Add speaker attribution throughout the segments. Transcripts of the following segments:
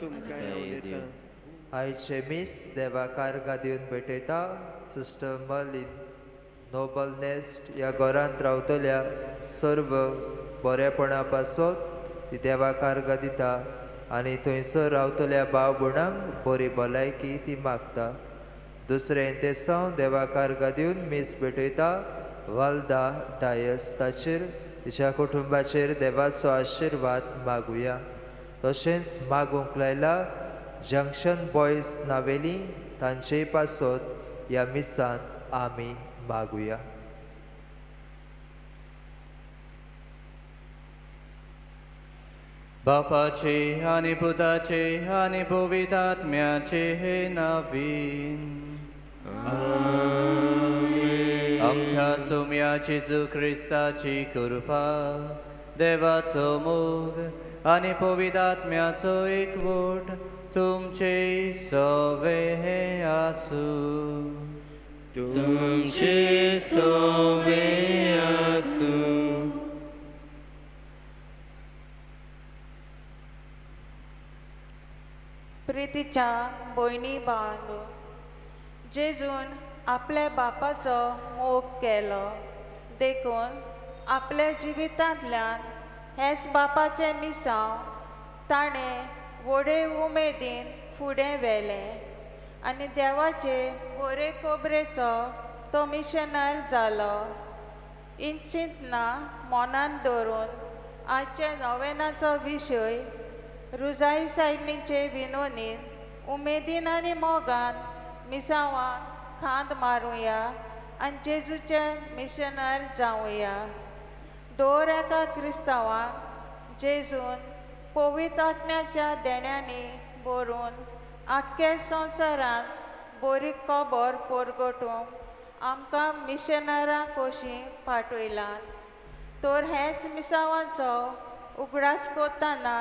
Speaker 1: तुमकां उलयता।
Speaker 2: आयचे मीस देवा कार्गा दिवन भेटयता सिस्टर मर्लिन नोबल नेस्ट ह्या घरांत रावतल्या सर्व बरेपणा पासत ती देवा कार्गा दिता आनी थंयसर रावतल्या भाव भयणांक बरी भलायकी ती मागता। दुसरें तेसांव देवा कार्गा दिवन मीस भेटयता वालदा डायस ताचेर तिच्या कुटुंबाचेर देवाचो आशिर्वाद मागुया। तशेंच मागूंक लायला जंक्शन बॉयज नावेली तांचे पासत ह्या मिसांत आमी मागुया।
Speaker 3: बापाचे आनी पुताचे आनी पवित्र आत्म्याचे हे नावीन आमच्या सोम्या जेजू क्रिस्ताची कृपा, देवाचो मोग आनी पवित्र आत्म्याचो एकवट तुमचे सवे आसूं।
Speaker 1: तुमचे सवे आसूं।
Speaker 4: प्रितीच्या भयणी भावांनो, जेजून आपल्या बापाचो मोग केलो देखून आपल्या जिवितांतल्यान हेच बापाचें मिसांव ताणें व्हडे उमेदीन फुडें व्हेलें आनी देवाचे बरे खबरेचो तो मिशनर जालो। चिंतना मनान दवरून आजच्या नोवेनाचो विशय रुजाई सायबणीचे विनोनीन उमेदीन आनी मोगान मिसांवाक खांद मारुया आनी जेजूचे मिशनर जावया। दर एका क्रिस्तांवाक जेजून पवित्र आत्म्याच्या देण्यांनी भरून आख्ख्या संवसारांत बरी खबर परगटूंक आमकां मिशनरां कशीं पाठयलां। तर हेच मिसांवाचो उगडास करतना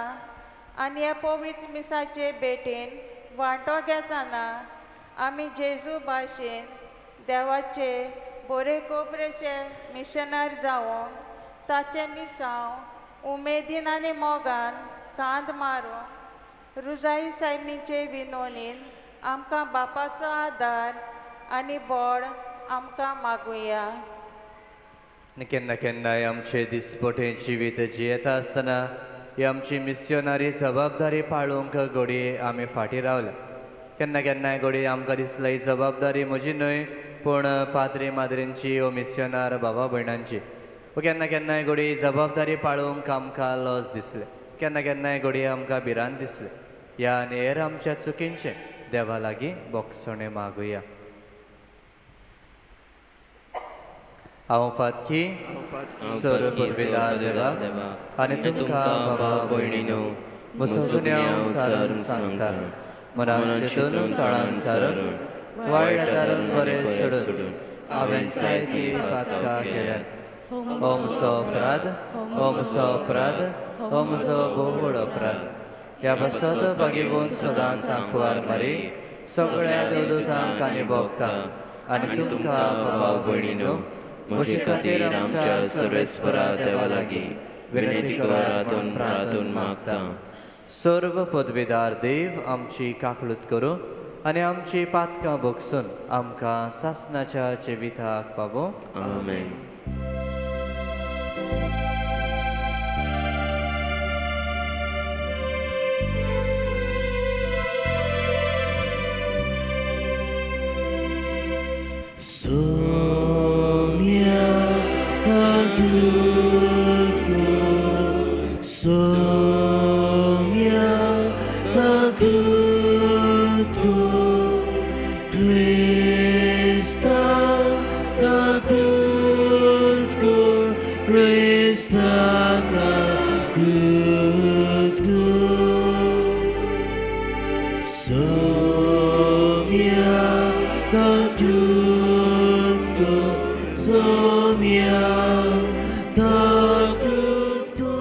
Speaker 4: आनी ह्या पवित्र मिसाचे भेटेन वांटो घेतना आमी जेजू भाशेन देवाचे बरे खबरेचे मिशनर जावंक ताचें मिसांव उमेदीन आनी मोगान कांद मारूंक रुजाई सायबणीचे विनोनीन आमकां बापाचो आदार आनी बळ आमकां मागुया।
Speaker 3: आनी केन्ना केन्नाय आमचे दिसपटें जिवीत जियेता आसतना ही आमची मिस्योनारी जबाबदारी पाळूंक घडये आमी फाटीं रावल्या। केन्ना केन्नाय घडये आमकां दिसला ही जबाबदारी म्हजी न्हय पूण पाद्री माद्रींची वो मिस्योनार बाबा भयणांची। वो केन्ना केन्नाय घडये जबाबदारी पाळूंक आमकां लज दिसलें, केन्ना केन्नाय घडये आमकां भिरांत दिसलें। ह्या आनी हेर आमच्या चुकींचें देवा लागीं बोगसणें मागुया। हांव पातकी सर्व पुर्विदार देवा आनी तुमकां बाबा भयणीनो म्हजो गुन्यांव सारून सांगता, मनान चिंतून तळान सारून वायट आदारून बरें सोडून हांवें जायतीं पातकां केल्यात। हो म्हजो अपराध, हो म्हजो अपराध, हो म्हजो भोव व्हड अपराध। ह्या पासत बागेवन सदांच आंकवार मारी सगळ्या देवदूतांक आनी भोगतांक आनी तुमकां बाबा भयणीनो
Speaker 1: म्हजे खातीर आमच्या सर्वेस्परा देवा लागीं विनंती करात प्रार्थून मागता।
Speaker 3: सर्व पदवीदार देव आमची काकळूत करूं आनी आमची पातकां भोगसून आमकां सासनाच्या जिविताक पावों।
Speaker 1: आमेन।
Speaker 5: Somia kagutko, Somia kagutko, Krista kagutko, Krista kagutko, Somia kagutko, Somia kagutko.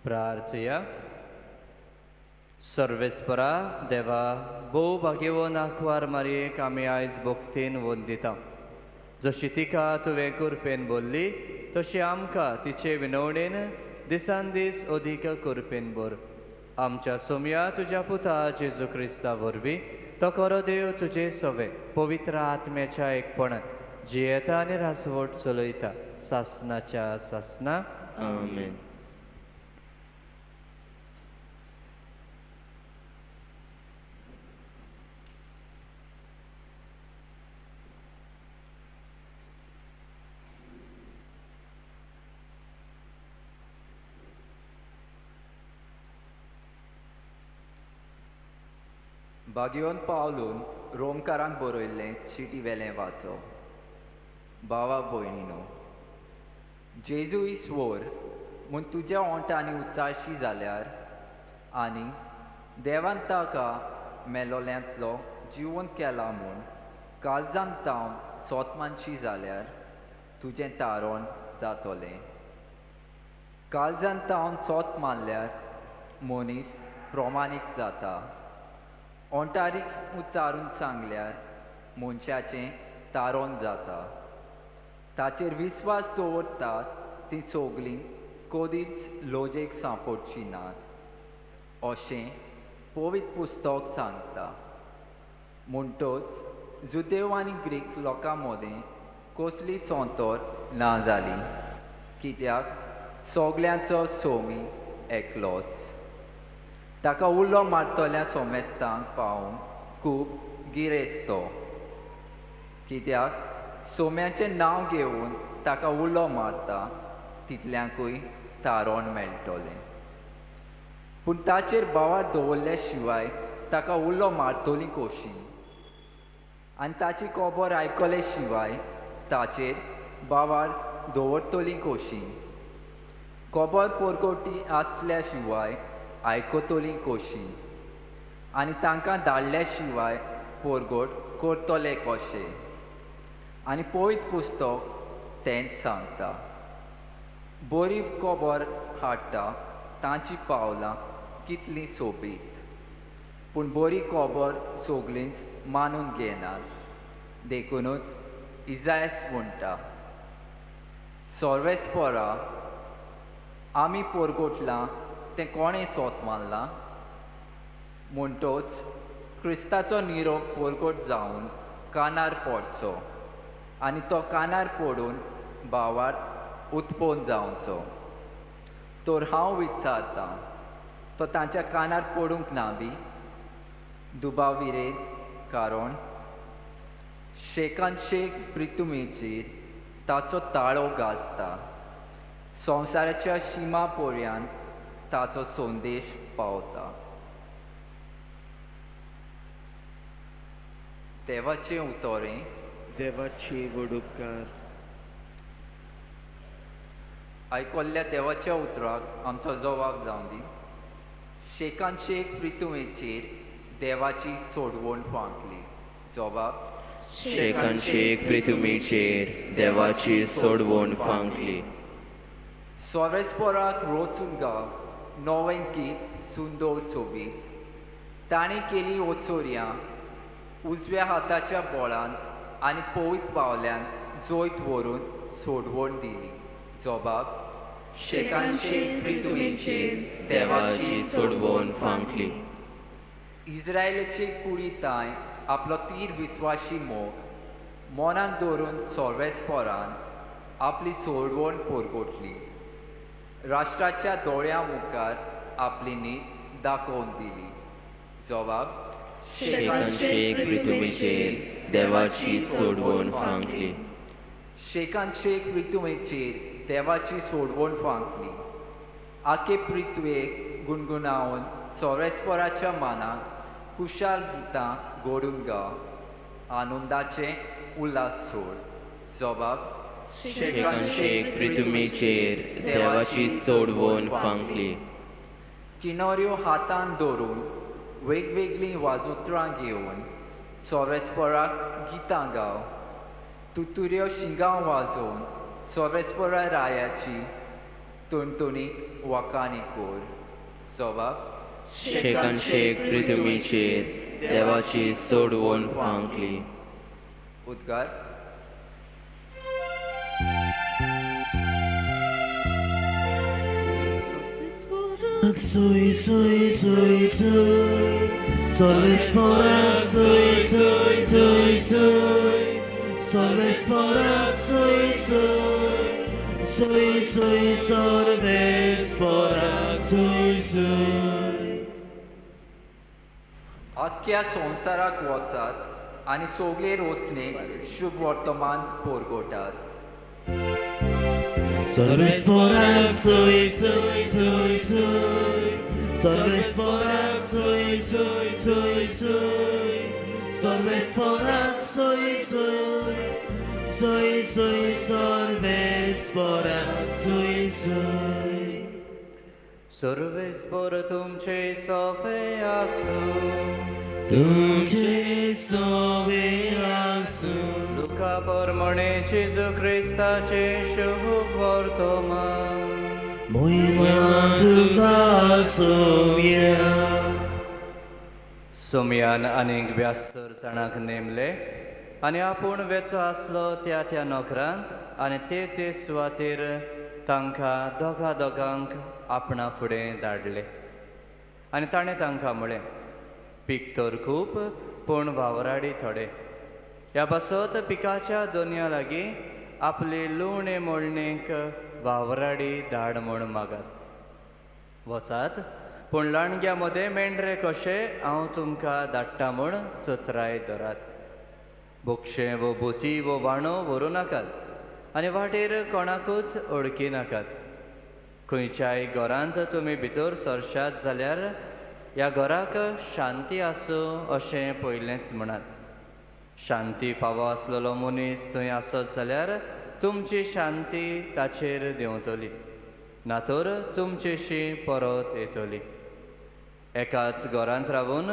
Speaker 3: प्रार्थया। सर्वेस्परा देवा भोव भाग्यवन आंकवार मारयेक आमी आयज भक्तीन वंदिता। जशी तिका तुवें कृपेन बोल्ली तशी आमकां तिचे विनवणेन दिसान दीस अदीक करपेन भर. आमच्या सोमया तुज्या पुता जेजू क्रिस्ता वरवीं तो खरो देव तुजे सवे पवित्र आत्म्याच्या एकपणान जियेता आनी रासवट चलयता सासनाच्या सासना.
Speaker 1: आमेन.
Speaker 6: बागियोन पावलून रोमकारांक बरयल्लें चिटी वेलें वाचो. भावा भयणीनो, जेजू ईश्वर म्हूण तुज्या ओंठांनी उच्चारशी जाल्यार आनी देवान ताका मेलोल्यांतलो जिवन केला म्हूण काळजान तावन सोत मानशी जाल्यार तुजें तारण जातलें. काळजान तावन सोत मानल्यार मनीस प्रमाणीक जाता. ओंठारी उच्चारून सांगल्यार मनशाचें तारण जाता. ताचेर विस्वास दवरतात ती सगळीं कदीच लजेक सांपडची नात अशें पवित्र पुस्तक सांगता. म्हणटच जुदेव आनी ग्रीक लोकां मदें कसलीच अंतर ना जाली, कित्याक सगल्यांचो सोमी एकलोच. ताका उलो मारतल्या सोमेस्तांक पावूंक खूब गिरेस्त तो, कित्याक सोम्याचें नांव घेवन ताका उलो मारता तितल्यांकूय तारण मेळटलें. पूण ताचेर भावार दवरल्या शिवाय ताका उलो मारतली कशी, आनी ताची खबर आयकले शिवाय ताचेर भावार दवरतली कशी, खबर परगटी आसल्या शिवाय आयकतली कशी, आनी तांकां धाडल्या शिवाय परगट करतले कशे. आनी पवित्र पुस्तक तेंच सांगता, बरी खबर हाडटा तांची पावलां कितलीं सोबीत, पूण बरी खबर सगळींच मानून घेनात. देखुनूच इजायस म्हणटा, सर्वेस्परा आमी परगटलां तें कोणें सोत मानलां. म्हणटच क्रिस्ताचो निरोप परगट जावन कानार पडचो आनी तो कानार पडून भावार उत्पन्न जावचो. तर हांव विचारतां, तो तांच्या कानार पडूंक ना बी? दुबाव विरेत, कारण शेकान शेक प्रितुमेचेर ताचो ताळो गाजता, संवसाराच्या शिमा पर्यंत ताचो संदेश पावता. देवाचें उतरें.
Speaker 5: देवाची वडुपकार.
Speaker 6: आयकल्ल्या देवाच्या उतराक आमचो जवाब जावं दी. शेकान शेक प्रितुमेचेर देवाची सोडवण फांकली. जवाब,
Speaker 1: शेकान शेक पृथ्वीचेर देवाची सोडवण फांकली.
Speaker 6: सर्वेस्पराक रोचून गाव नवें गीत सुंदर सोबीत. ताणें केली ओचोरयां उजव्या हाताच्या बोळान आनी पवित्र पावल्यान जैत व्हरून सोडवण दिली. जवाब,
Speaker 1: शेकान शेक पृथ्वीचेर देवाची सोडवण फांकली.
Speaker 6: इस्रायलाचे कुडी तांय आपलो तीर विस्वाशी मोग मनान दवरून सर्वेस्परान आपली सोडवण परगटली. राष्ट्राच्या दोळ्यां मुखार आपली नीत दाखोवन दिली. जवाब,
Speaker 1: शेकान शेक पृथ्वीचेर देवाची सोडवण फांकली.
Speaker 6: शेकान शेक पृथ्वीचेर देवाची सोडवण फांकली. आखे पृथ्वेक गुणगुणावन सर्वेस्पराच्या मानाक कुशाल गितां घडून गाव, आनंदाचें उल्हास सोड. जवाब,
Speaker 1: शेकान शेक पृथ्वीचेर देवाची सोडवण फांकली.
Speaker 6: किनोऱ्यो हातान दवरून वेगवेगळीं वाजोत्रां घेवन सर्वेस्पराक गितां गाव, तुतुऱ्यो शिंगां वाजोवन सर्वेस्परा रायाची टणटणीत वाखाणी कर. जवाब,
Speaker 1: शेकान शेक पृथ्वीचेर देवाची सोडवण फांकली.
Speaker 6: उद्गार.
Speaker 7: सर्वेस्पोराक सोय सोय सोय सोय, सर्वेस्पोराक सोय सोय सोय सोय, सर्वेस्पोराक सोय सोय सोय सोय, सर्वेस्पोराक सोय सोय.
Speaker 6: आख्ख्या संवसाराक वचात आनी सगळे रोचणेक शुभ वर्तमान पोरगोटात.
Speaker 7: सर्वेस्पोराक सोय सोय सोय सोय, सर्वेस्पोराक सोय सोय सोय सोय, सर्वेस्पोराक सोय सोय सोय सोय, सर्वेस्पोराक सोय सोय.
Speaker 3: सर्वेस्पोर तुमचे सोफे आसूं.
Speaker 7: तुमचे सोवे आसूं.
Speaker 3: लुका प्रमाणे जेजू क्रिस्ताचे शुभ वर्तमान.
Speaker 7: मोहिमा तुका सोम्या.
Speaker 3: सोमयान आनीक ब्यास्तर जाणांक नेमले आनी आपूण वेचो आसलो त्या त्या नोकरांत आनी ते ते सुवातेर तांकां दोगा दोगांक आपणा फुडें धाडले. आनी ताणें तांकां म्हळें, पीक तर खूब पूण वावराडी थोडे. ह्या पासत पिकाच्या दोनया लागीं आपले लुवणे मोडणेक वावराडी धाड म्हूण मागात. वचात, पूण लांडग्या मदें मेंढरे कशे हांव तुमकां धाडटा म्हूण चत्राय धरात. बोक्षें वो बोती वो वाणो व्हरूं नाकात आनी वाटेर कोणाकूच ओळखी नाकात. खंयच्याय घरांत तुमी भितर सरशात जाल्यार ह्या घराक शांती आसूं अशें पयलेंच म्हणात. शांती फावो आसलेलो मनीस थंय आसत जाल्यार तुमची शांती ताचेर देंवतली, ना तर तुमचेशी परत येतली. एकाच घरांत रावून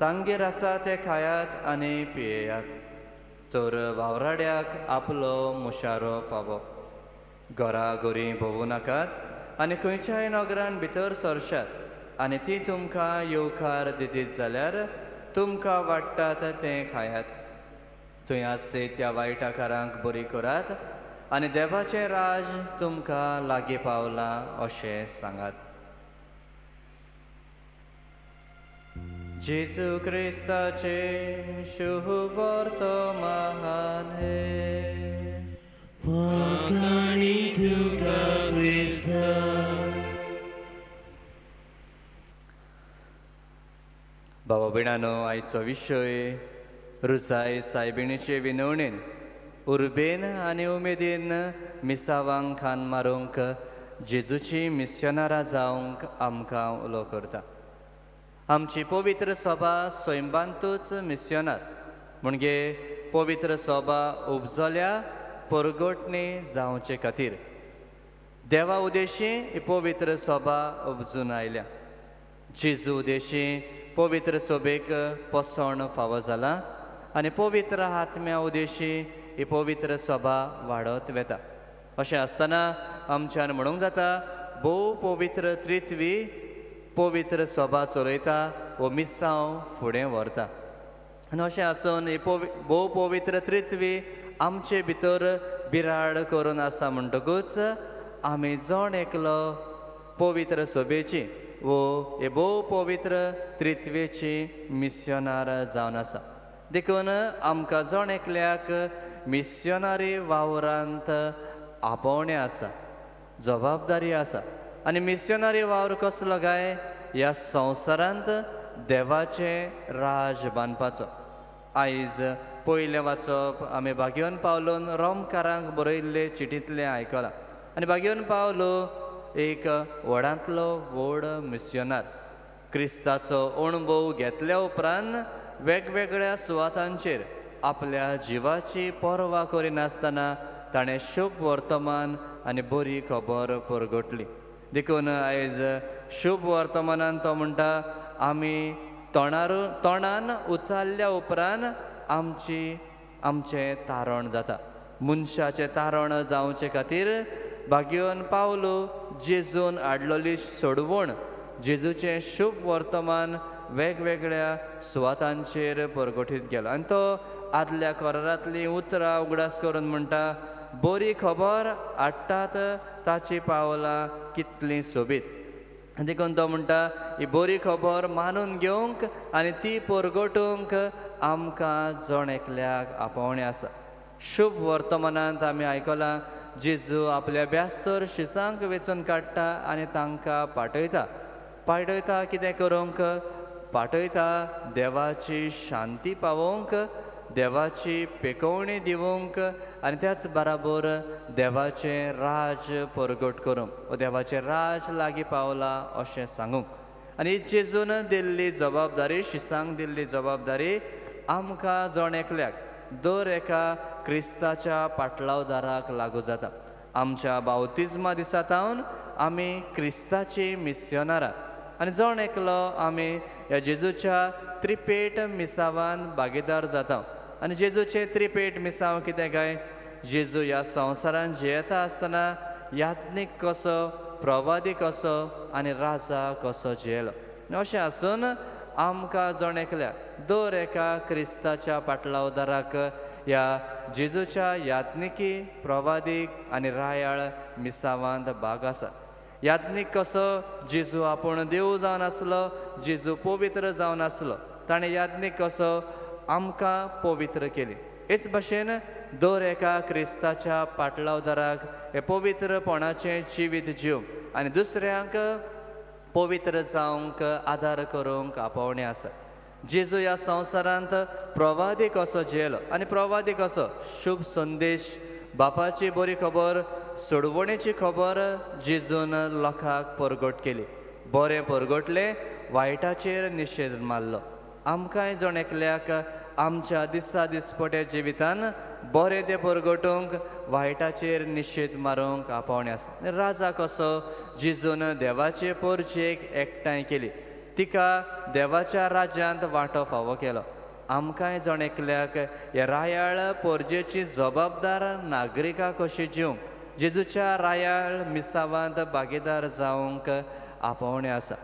Speaker 3: तांगेर आसा तें खायात आनी पियेयात, तर वावराड्याक आपलो मुशारो फावो. घरा घरी भोंवूं नाकात आनी खंयच्याय नगरान भितर सरशात आनी ती तुमकां येवकार दितीत जाल्यार तुमकां वाडटात तें खायात. थंय आसते त्या वायटाकारांक बरी करात आनी देवाचें राज तुमकां लागीं पावलां अशें सांगात. जेजू क्रिस्ताचें शुभ वर्तमान हें.
Speaker 7: वाखाणी तुका क्रिस्ता.
Speaker 3: बाबा भयणानो, आयचो विशय रुजाय सायबिणीचे विनवणेन उर्बेन आनी उमेदीन मिसावांक खान मारूंक जेजूची मिस्योनारां जावंक आमकां उलो करता. आमची पवित्र सभा सैमांतूच मिस्योनार म्हणजे पवित्र सभा उपजल्या परगटणी जावचे खातीर देवा उदेशी ही पवित्र सभा उपजून आयल्या. जेजू उदेशी पवित्र सभेक पोसण फावो जाला आनी पवित्र आत्म्या उदेशी ही पवित्र सभा वाडत वेता. अशें आसतना आमच्यान म्हणूंक जाता भोव पवित्र त्रित्वी पवित्र सभा चलयता वो मिसांव फुडें व्हरता. आनी अशें आसून ही भोव पवित्र त्रित्वी आमचे भितर बिराड करून आसा म्हणटकूच आमी जण एकलो पवित्र सभेची वो हे भोव पवित्र त्रित्वेची मिस्योनार जावन आसा. देखून आमकां जण एकल्याक मिस्योनारी वावरांत आपोवणें आसा, जबाबदारी आसा. आनी मिस्योनारी वावर कसलो काय? ह्या संवसारांत देवाचें राज बांदपाचो. आयज पयलें वाचप आमी बागयोन पावलोन रोमकारांक बरयल्ले चिटींतलें आयकलां. आनी बागयोन पावलो एक व्हडांतलो व्हड मिस्योनार क्रिस्ताचो अणभव घेतल्या उपरांत वेगवेगळ्या सुवातांचेर आपल्या जिवाची पर्वा करिनासतना ताणें शुभ वर्तमान आनी बरी खबर परगटली. देखून आयज शुभ वर्तमानान तो म्हणटा आमी तोंडान उचारल्या उपरांत आमचें तारण जाता. मनशाचें तारण जावचे खातीर बागयोन पावलो जेजून हाडलेली सोडवण, जेजूचें शुभ वर्तमान वेगवेगळ्या सुवातांचेर परगटीत गेलो. आनी तो आदल्या करारांतलीं उतरां उगडास करून म्हणटा बरी खबर हाडटात ताची पावलां कितलीं सोबीत. देखून तो म्हणटा ही बरी खबर मानून घेवंक आनी ती परगटूंक आमकां जण एकल्याक आपोवणें आसा. शुभ वर्तमानांत आमी आयकलां जेजू आपल्या ब्यास्तर शिसांक वेंचून काडटा आनी तांकां पाठयता. पाठयता कितें करूंक? पाठयता देवाची शांती पावोवंक, देवाची पेकोवणी दिवंक आनी त्याच बराबर देवाचें राज परगट करूंक, देवाचें राज लागीं पावलां अशें सांगूंक. आनी जेजून दिल्ली जबाबदारी, शिसांक दिल्ली जबाबदारी आमकां जण एकल्याक, दर एका क्रिस्ताच्या पाटलावदाराक लागू जाता. आमच्या बावतिज्मा दिसा सावन आमी क्रिस्ताची मिस्योनारां आनी जण एकलो आमी ह्या जेजूच्या त्रिपेट मिसावान भागीदार जाता. आनी जेजूचे त्रिपेट मिसांव कितें काय? जेजू ह्या संवसारान जियेता आसतना याज्ञीक कसो, प्रवादी कसो आनी राजा कसो जियेलो. अशें आसून आमकां जण एकल्या दर एका क्रिस्ताच्या पाटलावदाराक ह्या जेजूच्या याज्ञिकी, प्रवादीक आनी रायाळ मिसावांत भाग आसा. याज्ञीक कसो जेजू आपूण देव जावन आसलो, जेजू पवित्र जावन आसलो, ताणें याज्ञीक कसो आमकां पवित्र केली. हेच भाशेन दर एका क्रिस्ताच्या पाटलावदाराक हें पवित्रपणाचें जिवीत जिवंक आनी दुसऱ्यांक पवित्र जावंक आदार करूंक आपोवणें आसा. जेजू ह्या संवसारांत प्रवादी कसो जियेलो आनी प्रवादी कसो शुभ संदेश, बापाची बरी खबर, सोडवणेची खबर जेजून लोकांक परगट केली. बरें परगटलें, वायटाचेर निशेध मारलो. आमकांय जण एकल्याक आमच्या दिसा दिसपट्या जिवितान बरें तें परगटूंक, वायटाचेर निशेध मारूंक आपोवणें आसा. राजा कसो जेजून देवाचे परजेक एकठांय केली, तिका देवाच्या राज्यांत वांटो फावो केलो. आमकांय जण एकल्याक ह्या रायाळ परजेची जबाबदार नागरिकां कशी जिवंक, जेजूच्या रायाळ मिसावांत भागीदार जावंक आपोवणें आसा.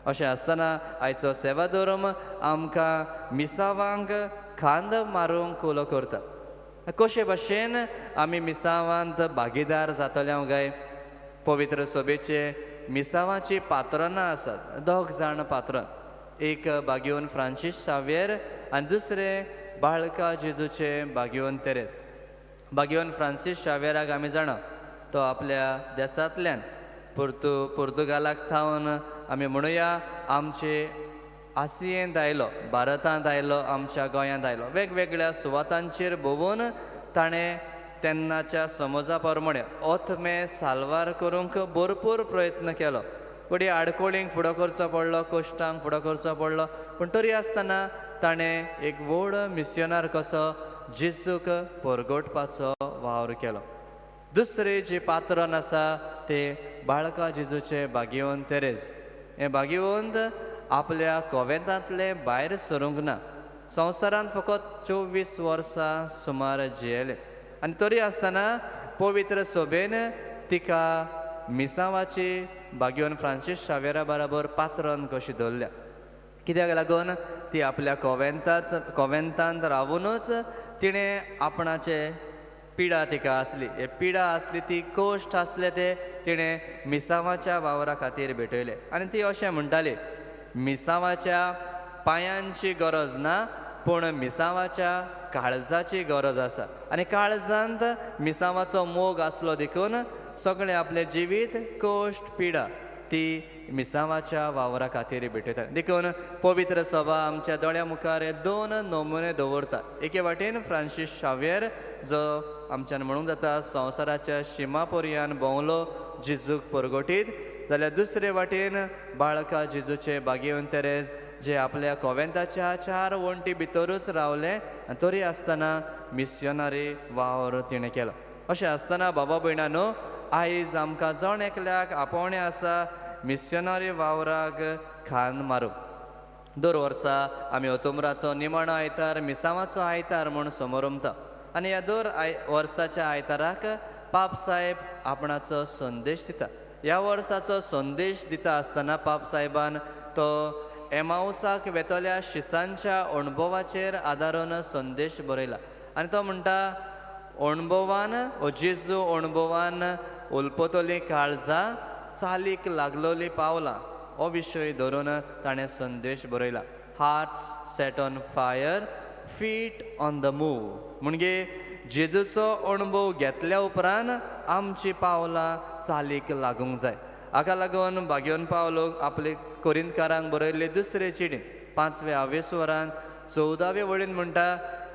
Speaker 3: अशें आसतना आयचो सेवा धर्म आमकां मिसावांक खांद मारूंक उलो करता. कशे भाशेन आमी मिसावांत भागीदार जातले हांव काय? पवित्र सभेचे मिसावाची पात्रां आसात, दोग जाण पात्रां, एक बागिवन फ्रांसीस शाव्येर आनी दुसरे बाळका जेजूचे बागिवन तेरेज. बागिवन फ्रांसीस शाव्येराक आमी जाणा, तो आपल्या देसांतल्यान पुर्तुगालाक थावन आमी म्हणुया आमचे आसियेंत आयलो, भारतांत आयलो, आमच्या गोंयांत आयलो. वेगवेगळ्या सुवातांचेर भोंवून ताणें तेन्नाच्या समजा प्रमाणे ओथमे साल्वार करूंक भरपूर प्रयत्न केलो. घडये आडकोळींक फुडो करचो पडलो, कश्टांक फुडो करचो पडलो, पूण तरी आसतना ताणें एक व्हड मिस्योनार कसो जेजूक परगटपाचो वावर केलो. दुसरें जें पात्रण आसा तें बाळका जेजूचें बागिवन तेरेज. हें बागिवंत आपल्या कोवेंतांतलें भायर सरूंक ना. संवसारांत फकत 24 वर्सां सुमार जियेले आनी तरी आसतना पवित्र सोबेन तिका मिसावाची बागिवन फ्रांसीस शावेरा बराबर पात्रण कशी दवरल्या. कित्याक लागून ती आपल्या कोवेंतांत रावुनूच तिणें आपणाचे पिडा तिका आसली, हे पिडा आसली ती कश्ट आसले ते तिणें मिसावाच्या वावरा खातीर भेटयले. आनी ती अशें म्हणटाली, मिसावाच्या पांयांची गरज ना, पूण मिसावाच्या काळजाची गरज आसा. आनी काळजांत मिसावाचो मोग आसलो देखून सगळें आपलें जिवीत कश्ट पिडा ती मिसावाच्या वावरा खातीर भेटयता. देखून पवित्र सभा आमच्या दोळ्या मुखार हे दोन नमुने दवरता. एके वाटेन फ्रांसीस शाव्येर जो आमच्यान म्हणूंक जाता संवसाराच्या शिमा पर्यान भोंवलो जेजूक परगटीत, जाल्यार दुसरे वाटेन बाळका जेजूचे बागिवन तेरेज जे आपल्या कोवेंताच्या 4 वण्टी भितरूच रावले आनी तरी आसतना मिस्योनारी वावर तिणें केलो. अशें आसतना बाबा भयणानो, आयज आमकां जण एकल्याक आपोवणें आसा मिस्योनारी वावराक खांद मारूंक. दर वर्सा आमी ओतोमराचो निमाणो आयतार मिसावाचो आयतार म्हूण समोरमता आनी ह्या दर वर्साच्या आयताराक पाप साहेब आपणाचो संदेश दिता. ह्या वर्साचो संदेश दिता आसतना पाप साहेबान तो एमावसाक वेतल्या शिसांच्या अणभवाचेर आदारून संदेश बरयला आनी तो म्हणटा, अणभवान ओ जेजू अणभवान उलपतली काळजां चालीक लागलोली पावलां हो विशय धरून ताणें संदेश बरयला. Hearts set on fire, feet on the move. म्हणजे जेजूचो अणभव घेतल्या उपरांत आमची पावलां चालीक लागूंक जाय. हाका लागून भाग्योन पावलो आपले कोरिंतकारांक बरयल्ले दुसरे चिटीन 5व्या आवेस्वरान 14वे वळीन म्हणटा,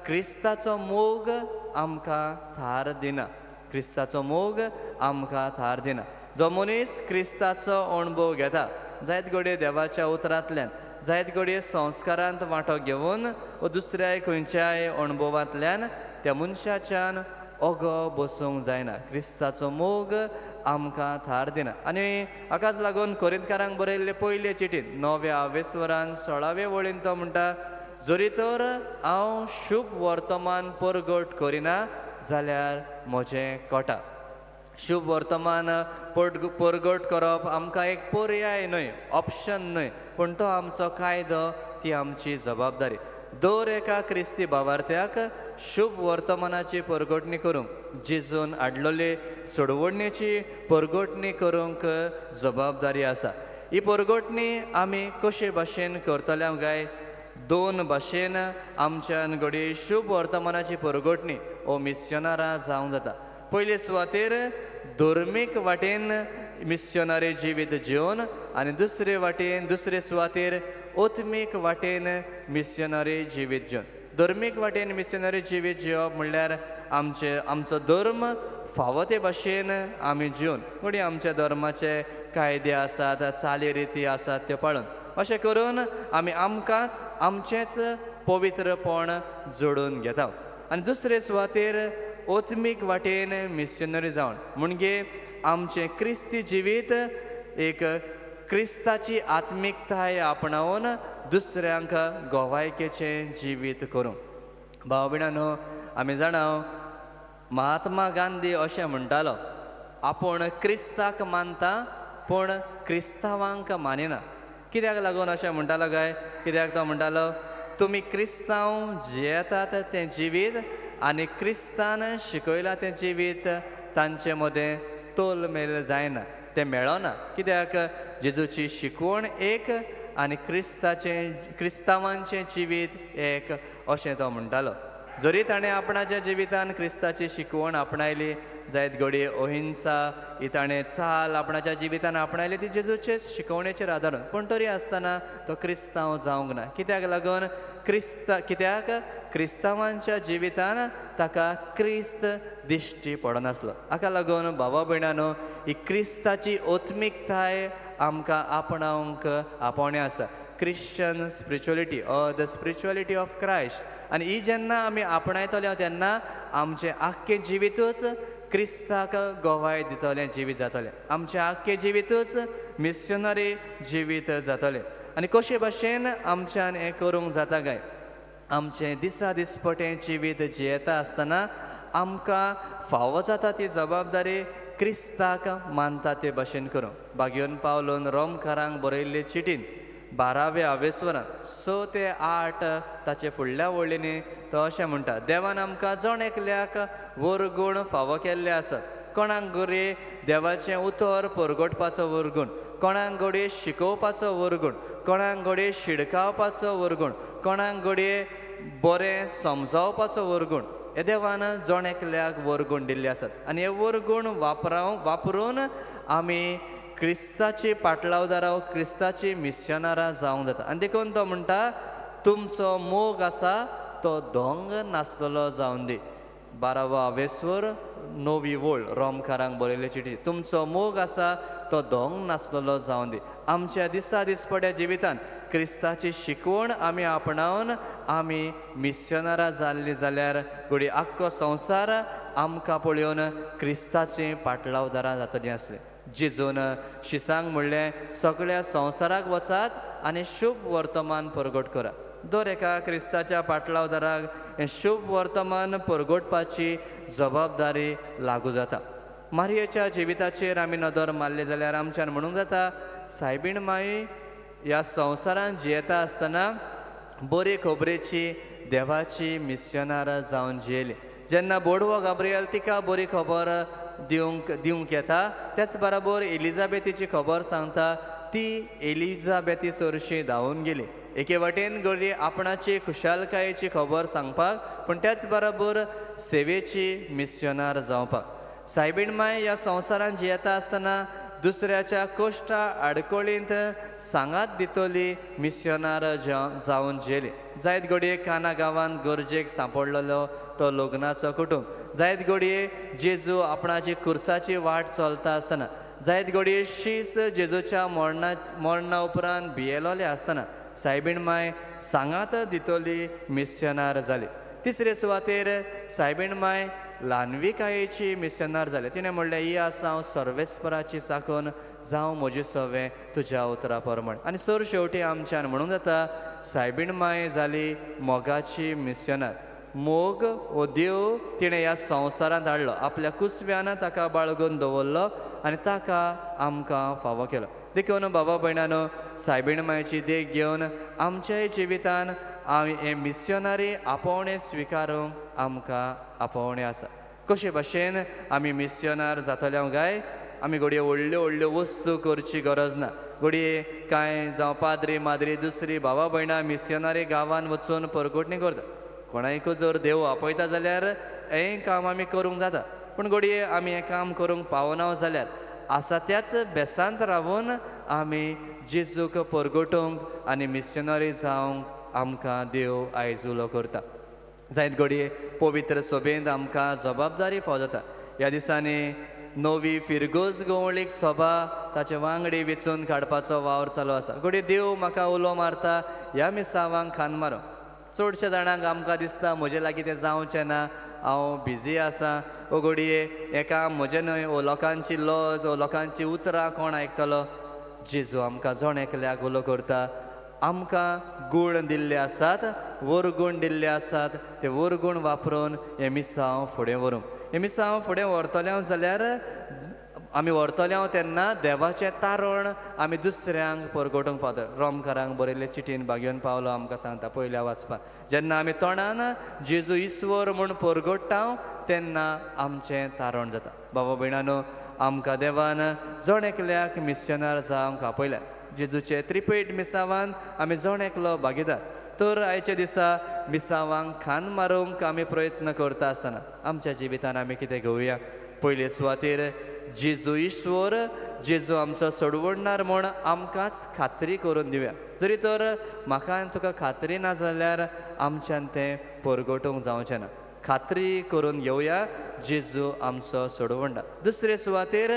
Speaker 3: क्रिस्ताचो मोग आमकां थार दिना. क्रिस्ताचो मोग आमकां थार दिना. जो मनीस क्रिस्ताचो अणभव घेता, जायत घडये देवाच्या उतरांतल्यान, जायत घडये संस्कारांत वांटो घेवन वा दुसऱ्याय खंयच्याय अणभवांतल्यान, त्या मनशाच्यान ओगो बसूंक जायना. क्रिस्ताचो मोग आमकां थार दिना. आनी हाकाच लागून कोरिंतकारांक बरयल्ले पयले चिटीन 9व्या आवेस्वरान 16वे वळीन तो म्हणटा, जरी तर हांव शुभ वर्तमान परगट करिना जाल्यार म्हजें कोटा. शुभ वर्तमान परगट करप आमकां एक पर्याय न्हय, ऑप्शन न्हय, पूण तो आमचो कायदो, ती आमची जबाबदारी. दर एका क्रिस्ती भावार्थ्याक शुभ वर्तमानाची परगटणी करूंक, जेजून हाडलेले सोडवणेची परगटणी करूंक जबाबदारी आसा. ही परगटणी आमी कशे भाशेन करतले काय? दोन भाशेन आमच्यान घडये शुभ वर्तमानाची परगटणी ओ मिस्योनारां जावंक जाता. पयले सुवातेर धर्मीक वाटेन मिस्योनारी जिवीत जिवन आनी दुसरे वाटेन, दुसरे सुवातेर आत्मीक वाटेन मिस्योनारी जिवीत जिवन. धर्मीक वाटेन मिस्योनारी जिवीत जिवप म्हणल्यार आमचे आमचो धर्म फावो ते भाशेन आमी जिवन, घडये आमच्या धर्माचे कायदे आसात, चाली रिती आसात त्यो पाळून, अशें करून आमी आमकांच आमचेंच पवित्रपण जोडून घेता. आनी दुसरे सुवातेर आत्मीक वाटेन मिस्योनरी जावन म्हणजे आमचें क्रिस्ती जिवीत एक क्रिस्ताची आत्मिकताय आपणावन दुसऱ्यांक गोवायकेचें जिवीत करूंक. भाव भयणांनो, आमी जाणा महात्मा गांधी अशें म्हणटालो, आपूण क्रिस्ताक मानता पूण क्रिस्तांवांक मानिना. कित्याक लागून अशें म्हणटालो काय? कित्याक तो म्हणटालो, तुमी क्रिस्तांव जियेतात तें जिवीत आनी क्रिस्तान शिकयलां तें जिवीत तांचे मदें तोलमेल जायना, तें मेळना. कित्याक जेजूची शिकवण एक आनी क्रिस्ताचें क्रिस्तांवांचें जिवीत एक अशें तो म्हणटालो. जरी ताणें आपणाच्या जिवितान क्रिस्ताची शिकवण आपणायली, जायत घडये अहिंसा ही ताणें चाल आपणाच्या जिवितान आपणायली ती जेजूचे शिकवणेचेर आदारून, पूण तरी आसतना तो क्रिस्तांव जावंक ना. कित्याक लागून? कित्याक क्रिस्तांवांच्या जिवितान ताका क्रिस्त दिश्टी पडनासलो. हाका लागून भावा भयणांनो, ही क्रिस्ताची आत्मिकताय आमकां आपणावंक आपोवणें आसा. Christian spirituality or the spirituality of Christ. आनी ही जेन्ना आमी आपणायतले तेन्ना आमचें आख्खें जिवितूच क्रिस्ताक गवाय दितलें जिवीत जातलें, आमचें आख्खें जिवितूच मिस्योनरी जिवीत जातलें. आनी कशे भाशेन आमच्यान हें करूंक जाता काय? आमचें दिसा दिसपटें जिवीत जियेता आसतना आमकां फावो जाता ती जबाबदारी क्रिस्ताक मानता ते भाशेन करूंक. भाग्योन पावलोन रोमकारांक बरयल्ले चिटीन 12व्या आवेस्वरान 6 ते 8 ताचे फुडल्या वळींनी तो अशें म्हणटा, देवान आमकां जण एकल्याक वरगूण फावो केल्ले आसात. कोणाक घडये देवाचें उतर परगटपाचो वरगूण, कोणाक घडये शिकोवपाचो वरगूण, कोणाक घडये शिडकावपाचो वरगूण, कोणाक घडये बरें समजावपाचो वरगूण, हे देवान जण एकल्याक वरगूण दिल्ले आसात. आनी हे वरगूण वापरून आमी क्रिस्ताची पाटलावदारां, क्रिस्ताची मिस्योनारां जावंक जाता. आनी देखून तो म्हणटा, तुमचो मोग आसा तो दोंग नासलेलो जावन दी. 12वो आवेस्वर 9वी वळ रोमकारांक बरयल्ले चिटी, तुमचो मोग आसा तो दोंग नासलेलो जावन दी. आमच्या दिसा दिसपट्या जिवितान क्रिस्ताची शिकवण आमी आपणावन आमी मिस्योनारां जाल्लीं जाल्यार घडये आख्खो संवसार आमकां पळोवन क्रिस्ताचीं पाटलावदारां जातलीं आसलीं. जेजून शिसांक म्हणलें, सगळ्या संवसाराक वचात आनी शुभ वर्तमान परगट करात. दर एका क्रिस्ताच्या पाटलावदाराक हें शुभ वर्तमान परगटपाची जबाबदारी लागू जाता. मारयेच्या जिविताचेर आमी नदर मारली जाल्यार आमच्यान म्हणूंक जाता, सायबीण माई ह्या संवसारांत जियेता आसतना बरे खबरेची देवाची मिस्योनारां जावन जियेली. जेन्ना बोडवो गाब्रियल तिका बरी खबर दिवंक येता, त्याच बराबर एलिजाबेथीची खबर सांगता, ती एलिजाबेथी सरशी धांवून गेली. एके वाटेन घडये आपणाची खुशालकायेची खबर सांगपाक, पूण त्याच बरोबर सेवेची मिस्योनार जावपाक. सायबीण माय ह्या संवसारांत जियेता आसतना दुसऱ्याच्या कश्टा आडखळींत सांगात दितली मिस्योनार जावन जेली. जायत घडये काना गांवांत गरजेक सांपडलेलो तो लग्नाचो कुटुंब, जायत घडये जेजू आपणाची खुर्साची वाट चलता आसतना, जायत घडये शीस जेजूच्या मरणा उपरांत भियेलोले आसतना सायबीण माय सांगात दितली मिस्योनार जाली. तिसरे सुवातेर सायबीण माय ल्हानविकायेची मिस्योनार जाली. तिणें म्हणलें, ही आसा हांव सर्वेस्पराची साकून, जावं म्हजें सवें तुज्या उतरा प्रमाण. आनी सर शेवटी आमच्यान म्हणूंक जाता सायबीण माय जाली मोगाची मिस्योनार. मोग हो देव तिणें ह्या संवसारांत हाडलो, आपल्या कुसव्यान ताका बाळगून दवरलो आनी ताका आमकां फावो केलो. देखून बाबा भयणानो, सायबीण मायची देख घेवन आमच्याय जिवितान आमी हें मिस्योनारी आपोवणें स्विकारूंक आमकां आपोवणें आसा. कशे भाशेन आमी मिस्योनार जातले काय? आमी घडये व्हडल्यो व्हडल्यो वस्तू करची गरज ना. घडये कांय जावं पाद्री माद्री दुसरी भावा भयणां मिस्योनारी गांवांत वचून परगटणी करता. कोणायकूय जर देव आपयता जाल्यार हें काम आमी करूंक जाता, पूण घडये आमी हें काम करूंक पावना जाल्यार आसा त्याच बेसांत रावून आमी जेजूक परगटूंक आनी मिस्योनरी जावंक आमकां देव आयज उलो करता. जायत घडये पवित्र सभेंत आमकां जबाबदारी फावो जाता. ह्या दिसांनी नवी फिरगोज गवळीक सभा ताचे वांगडी वेंचून काडपाचो वावर चालू आसा. घडये देव म्हाका उलो मारता ह्या मिसावांक खान मारूंक. चडशे जाणांक आमकां दिसता म्हजे लागीं तें जावचें ना, हांव बिजी आसा, ओ घडये हें काम म्हजें न्हय, ओ लोकांची लज, ओ लोकांची उतरां कोण आयकतलो. जेजू आमकां जण एकल्याक उलो करता. आमकां गूण दिल्ले आसात, वरगूण दिल्ले आसात, ते वरगूण वापरून हें मिसांव फुडें व्हरूंक. हें मिसांव फुडें व्हरतले जाल्यार आमी व्हरतले तेन्ना देवाचें तारण आमी दुसऱ्यांक परगटूंक पावता. रोमकारांक बरयल्ले चिटीन भागयोवन पावलो आमकां सांगता पयल्या वाचपाक, जेन्ना आमी तोंडान जेजू ईश्वर म्हूण परगट्टा तेन्ना आमचें तारण जाता. बाबा भयणानो, आमकां देवान जण एकल्याक मिस्योनार जावंक आपयल्या. जेजूचे त्रिपेट मिसावान आमी जण एकलो भागीदार. तर आयच्या दिसा मिसावांक खान मारूंक आमी प्रयत्न करता आसतना आमच्या जिवितान आमी कितें घेवया? पयले सुवातेर जेजू ईश्वर, जेजू आमचो सोडवणणार म्हूण आमकांच खात्री करून दिवया. जरी तर म्हाका आनी तुका खात्री ना जाल्यार आमच्यान तें परगटूंक जावचें ना. खात्री करून घेवया जेजू आमचो सोडवणदार. दुसरे सुवातेर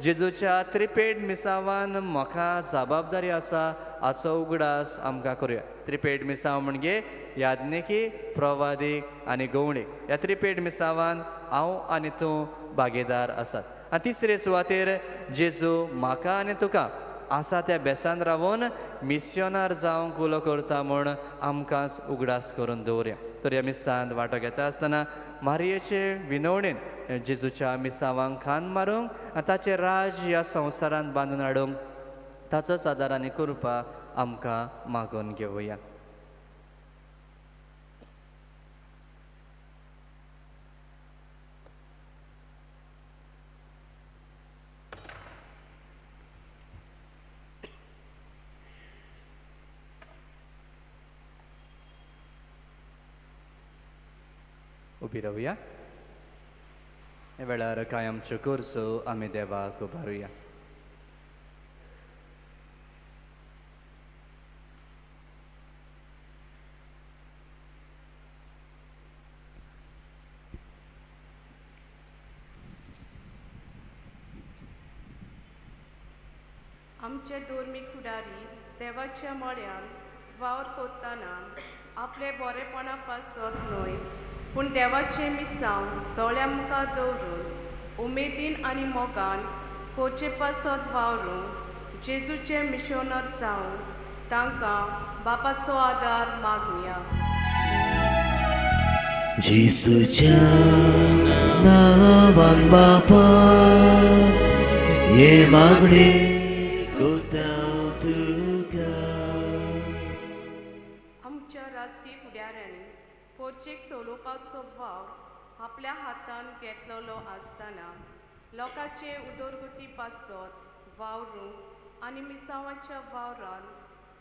Speaker 3: जेजूच्या त्रिपेट मिसावान म्हाका जबाबदारी आसा हाचो उगडास आमकां करुया. त्रिपेट मिसांव म्हणजे याज्ञिकी, प्रवादीक आनी गवणीक. ह्या त्रिपेट मिसावान हांव आनी तूं भागीदार आसात. आनी तिसरे सुवातेर जेजू म्हाका आनी तुका आसा त्या बेसान रावून मिस्योनार जावंक उलो करता म्हूण आमकांच उगडास करून दवरुया. तर ह्या मिसांत वांटो घेता आसतना मारयेचे विनवणेन जेजूच्या मिसावांक खान मारूंक आनी ताचें राज ह्या संवसारांत बांदून हाडूंक ताचोच आदार आनी कृपा आमकां मागून घेवया. उबी रावया. ह्या वेळार कांय आमच्यो गरजो आमी देवाक उबारुया.
Speaker 8: आमचे धर्मीक फुडारी देवाच्या मळ्यान वावर करतना आपले बरेपणा पासत न्हय, पूण देवाचें मिसांव दोळ्या मुखार दवरून उमेदीन आनी मोगान कोचे पासत वावरूंक जेजूचे मिशनर जावन तांकां बापाचो आदार मागुया.
Speaker 7: जेजूच्या नांवान बापा हे मागणे कोता तुका.
Speaker 8: आमच्या राजकीय फुडाऱ्यांनी पोर्चेक चलोवपाचो वावर आपल्या हातान घेतलेलो आसतना लोकांचे उदरगती पासत वावरूंक आनी मिसांवाच्या वावरान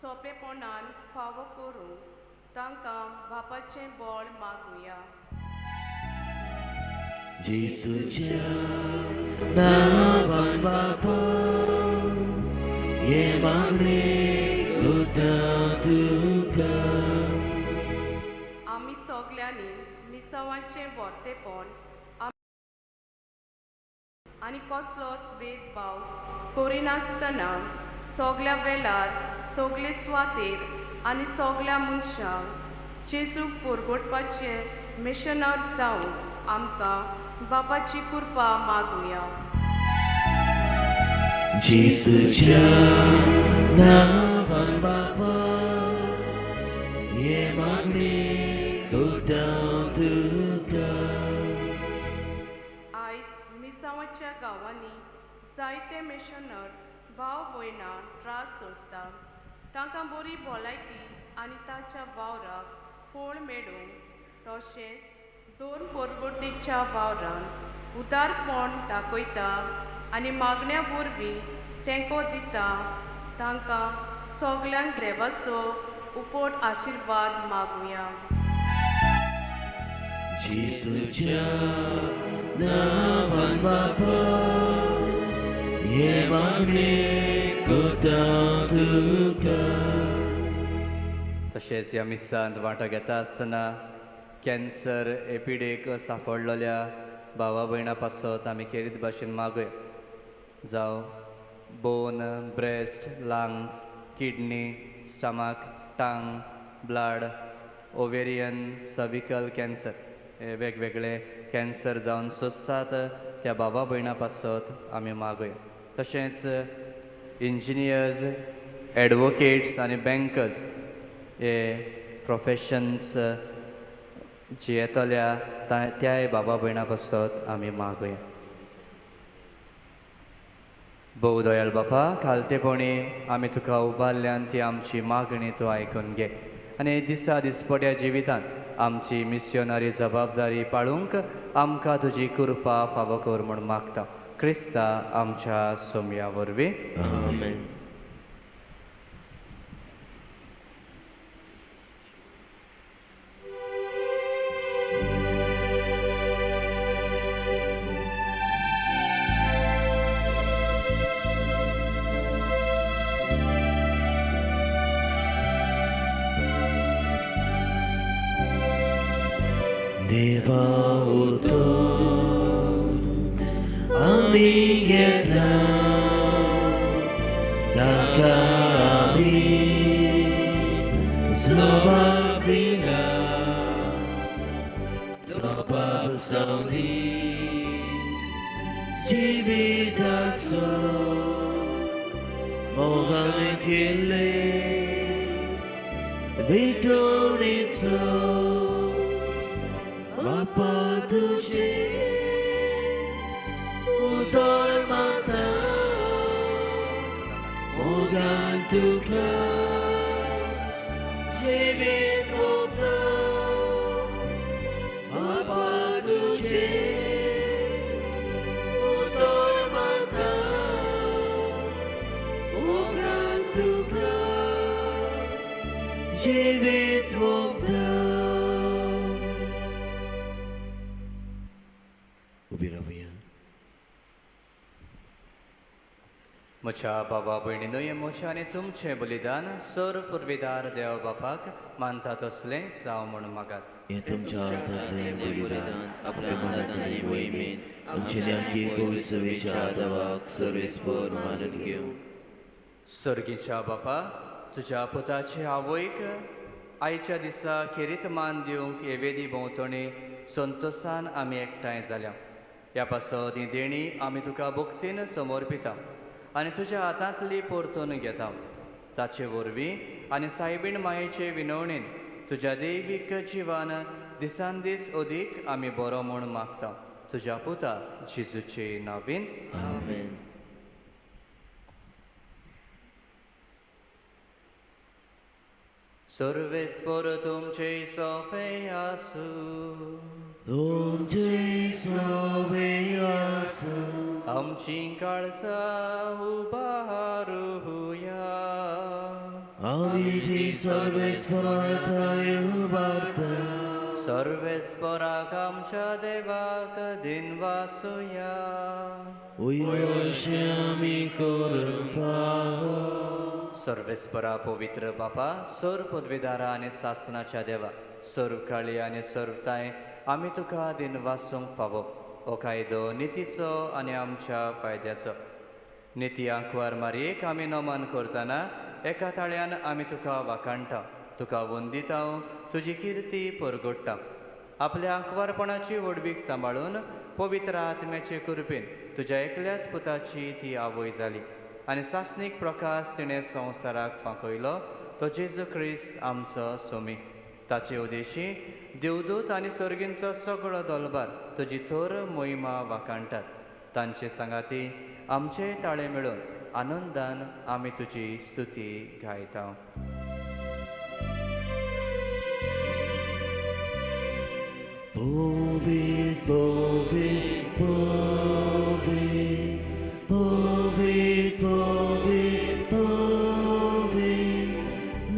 Speaker 8: सोंपेपणान फावो करूंक तांकां बापाचें बळ मागुया.
Speaker 7: जेजूच्या नांवान बापा हे मागणें करता तुका.
Speaker 8: आमी सगल्यांनी मिसांवाचें व्हरतेपण आनी कसलोच भेदभाव करिनासतना सगल्या वेळार सगले सुवातेर आनी सगल्या मनशांक जेजूक परगटपाचे मिशनर जावंक आमकां बापाची कृपा मागुया.
Speaker 7: जेजूच्या नांवान बापा हे मागणें करता तुका.
Speaker 8: आयज मिसांवाच्या गांवांनी जायते मिशनर भाव भयणां त्रास सोंसता. तांकां बरी भलायकी आनी ताच्या वावराक फळ मेळूंक तशेंच दोन परगटीच्या वावरान उदारपण दाखयता आनी मागण्या वरवीं तेंको दिता. तांकां सगल्यांक देवाचो उपट आशिर्वाद मागुया.
Speaker 7: जेजूच्या नांवान बापा हे मागणें करता तुका.
Speaker 3: तशेंच ह्या मिसांत वांटो घेता आसतना कॅन्सर एपिडेक सांपडलेल्या भावा भयणां पासत आमी खेरीत भाशेन मागया. जावं bone, breast, lungs, kidney, stomach, tongue, blood, ovarian, cervical cancer हे वेगवेगळे कॅन्सर जावन सोंसतात त्या बाबा भयणां पासत आमी मागया. तशेंच इंजिनियर्स, एडवोकेट्स आनी बँकर्स हे प्रोफेशन्स जियेतल्या त्याय बाबा भयणां पासत आमी मागया. भोव दयाळ बापा, खालतेपणी आमी तुका उबारल्यान ती आमची मागणी तूं आयकून घे आनी दिसा दिसपट्या जिवितांत आमची मिस्योनरी जबाबदारी पाळूंक आमकां तुजी कृपा फावो कर म्हूण मागता. क्रिस्ता आमच्या सोमया वरवीं.
Speaker 1: आमेन.
Speaker 7: देवा उतर आमी घेतला ताका आमी जबाब दिला. जबाब जावनी जिविताचो मोगान केल्ले भेटवणेचो बापा तुझे उतर माता मोगान तुका जिवीत ओंपता. बापा तुझे उतर माता मोगान तुका जिवीत ओंपता. उबी रावया.
Speaker 3: म्हज्या बाबा भयणीनो, हें म्हजें आनी तुमचें बलिदान सर पुर्विदार देव बापाक मानता तसलें जावं म्हूण मागात.
Speaker 7: हें तुमच्या हातांतलें बलिदान आपल्या मनात आनी मोहिमेन आमचे न्याकी पवित्र
Speaker 1: देवाक सर्वेस्पर मानून घेवं.
Speaker 3: सर्गीच्या बापा, तुज्या पुताचे आवयक आयच्या दिसा खेरीत मान दिवंक हे वेदी भोंवतणी संतोसान आमी एकठांय जाल्या. ह्या पासत ही देणी आमी तुका भक्तीन समर्पिता आनी तुज्या हातांतली परतून घेता. ताचे वरवीं आनी सायबीण मायेचे विनवणेन तुज्या दैवीक जिवान दिसान दीस अदीक आमी बरो म्हूण मागता. तुज्या पुता जेजूचे नांवान.
Speaker 1: आमेन.
Speaker 3: सर्वेस्पर तुमचे सोफे आसूं.
Speaker 7: तुमचे सोबे आसूं.
Speaker 3: आमची काळजां उबारुया.
Speaker 7: आमी ती सर्वेस्पराथाय उबारता.
Speaker 3: सर्वेस्पराक आमच्या देवाक दिनवासुया.
Speaker 7: उयोशे आमी करूंक फावो.
Speaker 3: सर्वेस्परा पवित्र बापा, सर्व पदवीदारा आनी सासनाच्या देवा, सर्व काळी आनी सर्वताय आमी तुका दिनवासूंक फावो. हो कायदो नितीचो आनी आमच्या फायद्याचो. निती आंकवार मारयेक आमी नमन करतना एका ताळ्यान आमी तुका वाखाणटा, तुका वंदिता, तुजी किर्ती परगोडटा. आपल्या आंकवारपणाची व्हडवीक सांबाळून पवित्र आत्म्याचे कृपेन तुज्या एकल्याच पुताची ती आवय जाली आनी सासणीक प्रकाश तिणें संवसाराक फांकयलो, तो जेजू क्रिस्त आमचो सोमी. ताचे उदेशी देवदूत आनी सर्गींचो सगळो दलबार तुजी थोर मोहिमा वाखाणटात. तांचे सांगाती आमचे ताळे मेळून आनंदान आमी तुजी स्तुती गायता.
Speaker 7: Povit, povit, povit, povit, povit, povit,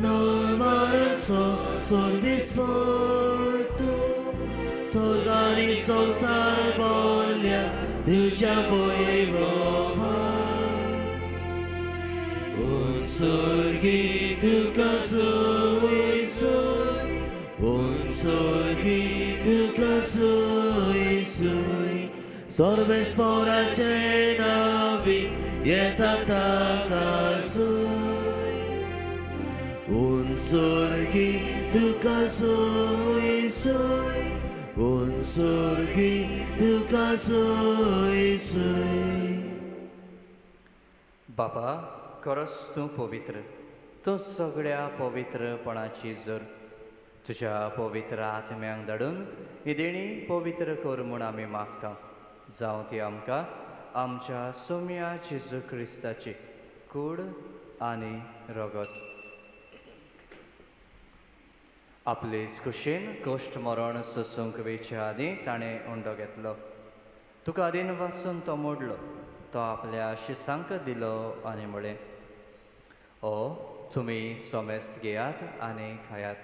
Speaker 7: नमनचो सर्वेस्पर तूं, स्वर्गानी संवसार बोल्ल्या तुज्या वैभवान. उत्सर्गी तुका सोय सोय, उत्सर्गी तुका सोय सोय, सर्वेस्पराचे नावी येता ताका सोय. उत्सर्गी तुका सोय सोय, उत्सर्गी तुका सोय सोय.
Speaker 3: बापा, खरोच तूं पवित्र, तूं सगळ्या पवित्रपणाची जर. तुज्या पवित्र आत्म्यांक धाडून ही देणी पवित्र कर म्हूण आमी मागता. जावं ती आमकां आमच्या सोम्या जेजू क्रिस्ताची कूड आनी रगत. आपले खुशेन कश्ट मरण सोसूंक वेचे आदीं ताणें उंडो घेतलो. तुका आदीन वासून तो मोडलो, तो आपल्या शिसांक दिलो आनी म्हळें, ओ तुमी सोमेस्त घेयात आनी खायात,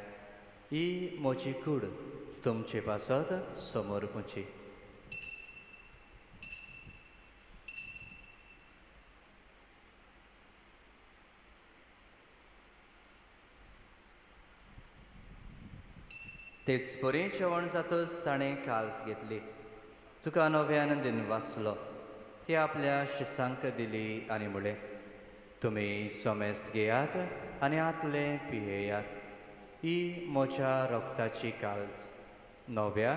Speaker 3: ही म्हजी कूड तुमचे पासत समर्पूची. तेच परी जेवण जातच ताणें काल्स घेतली, तुका नव्यान दिन वाचलो, ती आपल्या शिसांक दिली आनी म्हळें, तुमी सोमेस्त घेयात आनी आतलें पियेयात, ही म्हज्या रगताची काल्स, नव्या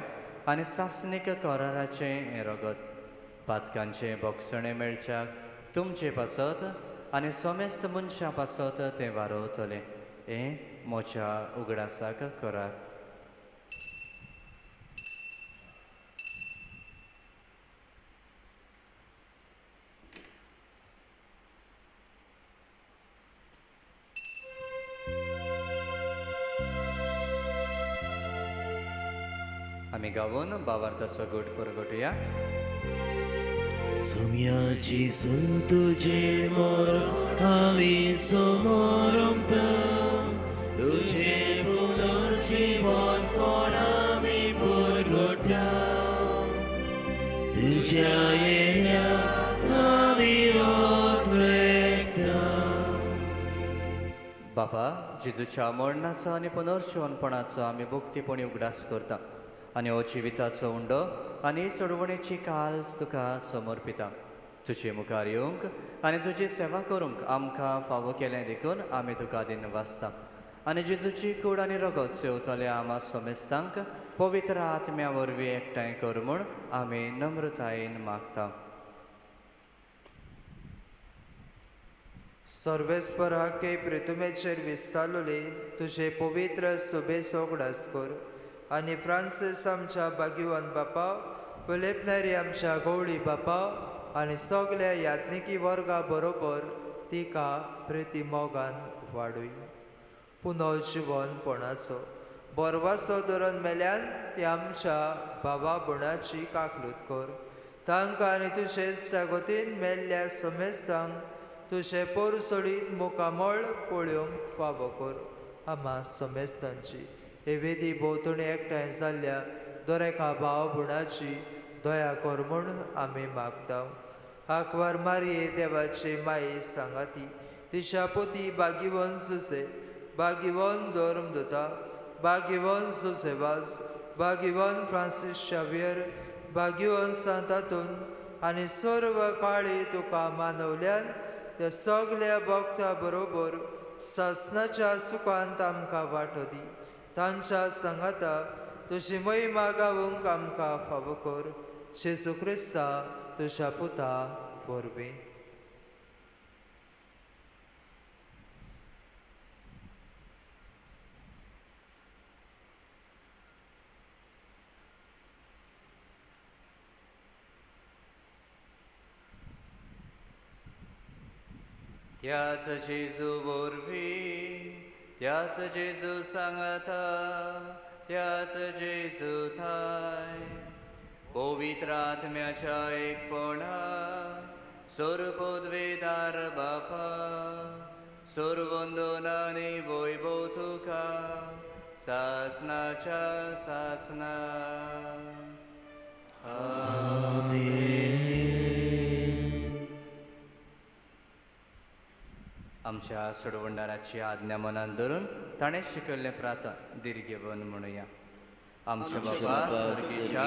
Speaker 3: आनी सासणीक कराराचें हें रगत, पातकांचें भोगसणें मेळच्याक तुमचे पासत आनी सोमेस्त मनशां पासत तें वारोवतलें. हें म्हज्या उगडासाक करात. आमी गावून बावार्थाचो गोट परगटुया.
Speaker 7: सोम्याची सु तुझे मरण आमी समरमता, तुझे पुनर्जीवनपण आमी पुरगोट्या, तुझ्या येण्या आमी ओतरेकता.
Speaker 3: बापा, जेजूच्या मरणाचो आनी पुनर्जीवनपणाचो आमी भक्तीपणी उगडास करता आनी हो जिविताचो उंडो आनी सोडवणेची काल्स तुका समर्पिता. तुजे मुखार येवंक आनी तुजी सेवा करूंक आमकां फावो केलें देखून आमी तुका दिनवासता. आनी जेजूची कूड आनी रगत सेवतल्या आमा सोमेस्तांक पवित्र आत्म्या वरवीं एकठांय कर म्हूण आमी नम्रतायेन मागता.
Speaker 2: सर्वेस्पराके प्रितुमेचेर विस्तारलोले तुजे पवित्र सुबेचो उगडास कर आनी फ्रांसीस आमच्या भाग्यवान बापा, फिलीप नेरी आमच्या गवळी बापा आनी सगल्या याज्ञिकी वर्गा बरोबर तिका प्रिती मोगान वाडूय. पुनर्जिवनपणाचो बरवासो धरून मेल्यान ती आमच्या भावा भयणाची काकलूत कर. तांकां आनी तुजे इश्टागतीन मेल्ल्या समेस्तांक तुजें पोरसोडीत मुखामळ पळोवंक फावो कर. आमा समेस्तांची हे वेदी भोंवतणी एकठांय जाल्ल्या दर एका भाव भयणाची दया कर म्हूण आमी मागता. आंकवार मारये देवाची माई सांगाती तिच्या पोती बागिवन सुसे बागिवन धर्मदूता बागिवन सुसेवाज बागिवन फ्रांसीस शावियर बागिवन सांतातून आनी सर्व काळी तुका मानवल्यान त्या सगल्या भक्ता बरोबर सासनाच्या सुखांत आमकां वांटो दी. तांच्या सांगाता तुजी महिमा गावूंक आमकां फावो कर. जेजू क्रिस्ता तुज्या पुता वरवीं.
Speaker 3: त्याच जेजू वरवीं, त्याच जेजू सांगाता, त्याच जेजू थाय पवित्र आत्म्याच्या एकपणा सर्वपदवेदार बापा सर्वंदनानी वैभव तुका सासनाच्या सासना.
Speaker 7: आमेन.
Speaker 3: आमच्या सोडवणदाराची आज्ञा मनान धरून ताणें शिकयल्लें प्रार्थना दीर्घेवन म्हणुया. आमच्या बाबा स्वर्गीच्या,